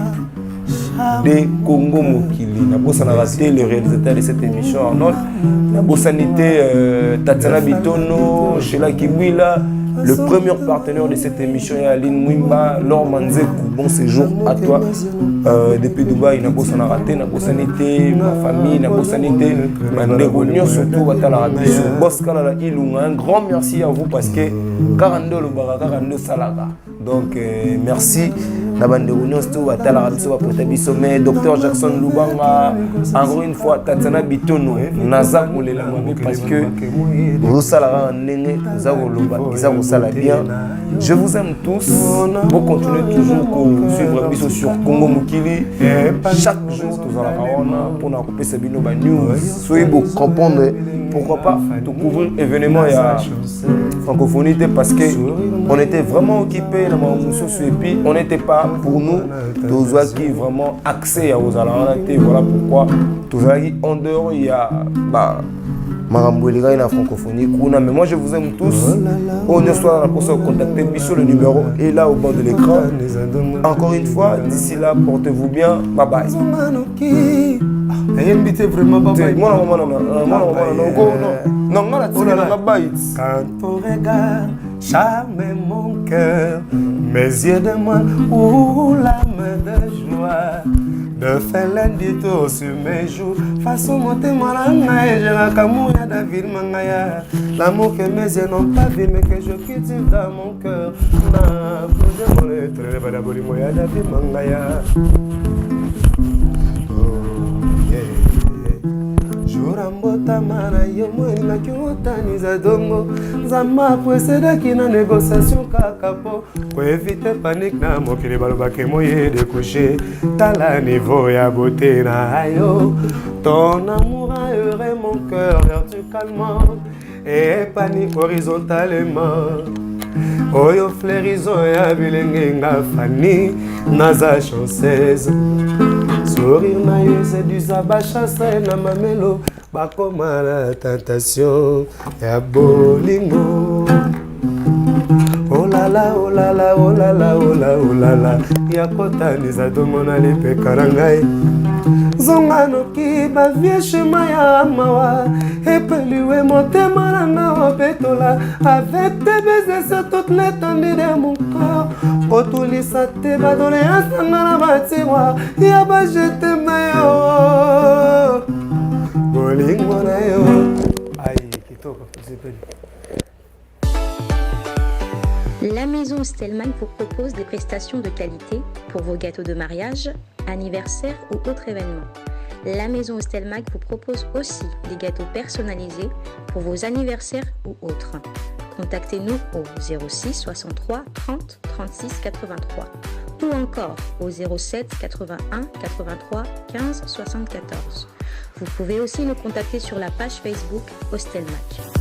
de Congo Mokili. Nabosanaka te le réalisateur de cette émission, Arnold. Nabosani te Tatiana Bitono, Sheila Kibwila, le premier partenaire de cette émission est Aline Mwimba, Laure Manzekou. Bon séjour à toi depuis Dubaï. Nabosanaka te, nabosani te ma famille, nabosani te bandeko nyonso surtout batalaka biso. Boss Kalala Ilunga, un grand merci à vous parce que kaka nde olobaka, kaka nde osalaka. Donc merci na bandeko nyonso to batalaka biso, bapota biso. Mais docteur Jackson Lubanga, encore une fois, Tatiana Bitono, naza kolela mabe parce que ozosala kaka ndenge oza koloba, eza kosala bien. Je vous aime tous. Bocontinue toujours kosuivre biso sur Congo Mokili. Chaque jour tozalaka wana mpona kopesa bino banews. Soki bocomprendre pourquoi pas tocouvrir événement ya francophonie te, parce que on était vraiment occupé na makambo mosusu et puis on n'était pas pour nous, tozwaki vraiment accès ya kozala wana te. Voilà pourquoi tozalaki en dehors ya ba makambo elekaki na francophonie kuna. Mais moi, je vous aime tous. Oyo nyonso wana na mposa contacter biso, le numéro est là au bord de l'écran. Encore une fois, d'ici là, portez-vous bien. Bye bye. Nayembi te vraiment. Mwana mwana mwana mwana, non, nga natikela nga bai. Quand ton regard charme mon cœur, mes yeux demandent où l'âme de joie de faire dito sur mes joues. Façon motema na ngai ezelaka ya David Mangaya, l'amour que mes yeux n'ont pas vu mais que je cultive dans mon cœur. Na posé bolingo ya David Mangaya. Oh, yeah. Jour mbotama na yo, molingaki otaniza dongo. Nzambe apresedaki na négociation kaka po koéviter panique na mokili. Balobaki moye découche. Tala niveau ya beauté na yo. Ton amour a heuré mon cœur verticalement et panique horizontalement. Oyo fleurison ya bilenge, nga fani naza chanceuse. Sourire na yo eseduisa bachasse na mamelo, bakoma na tentation ya bolingo. Olala, olala, olala, ola, olala, ya kotanisa tongo na lipeka na ngai. Zonga noki, bavieux schéma ya mawa epeliwe motema na nga obetola avec tes baisers sur toute l'étendue de mon corps. Kotulisa te badoléance na nga na batiroir ya baje t'aime na yo, bolingo na yo. Ai, kitoko, osepeli. La maison Stellman vous propose des prestations de qualité pour vos gâteaux de mariage, anniversaire ou autres événements. La maison Stelmag vous propose aussi des gâteaux personnalisés pour vos anniversaires ou autres. Contactez-nous au 06 63 30 36 83 ou encore au 07 81 83 15 74. Vous pouvez aussi nous contacter sur la page Facebook Ostelmac.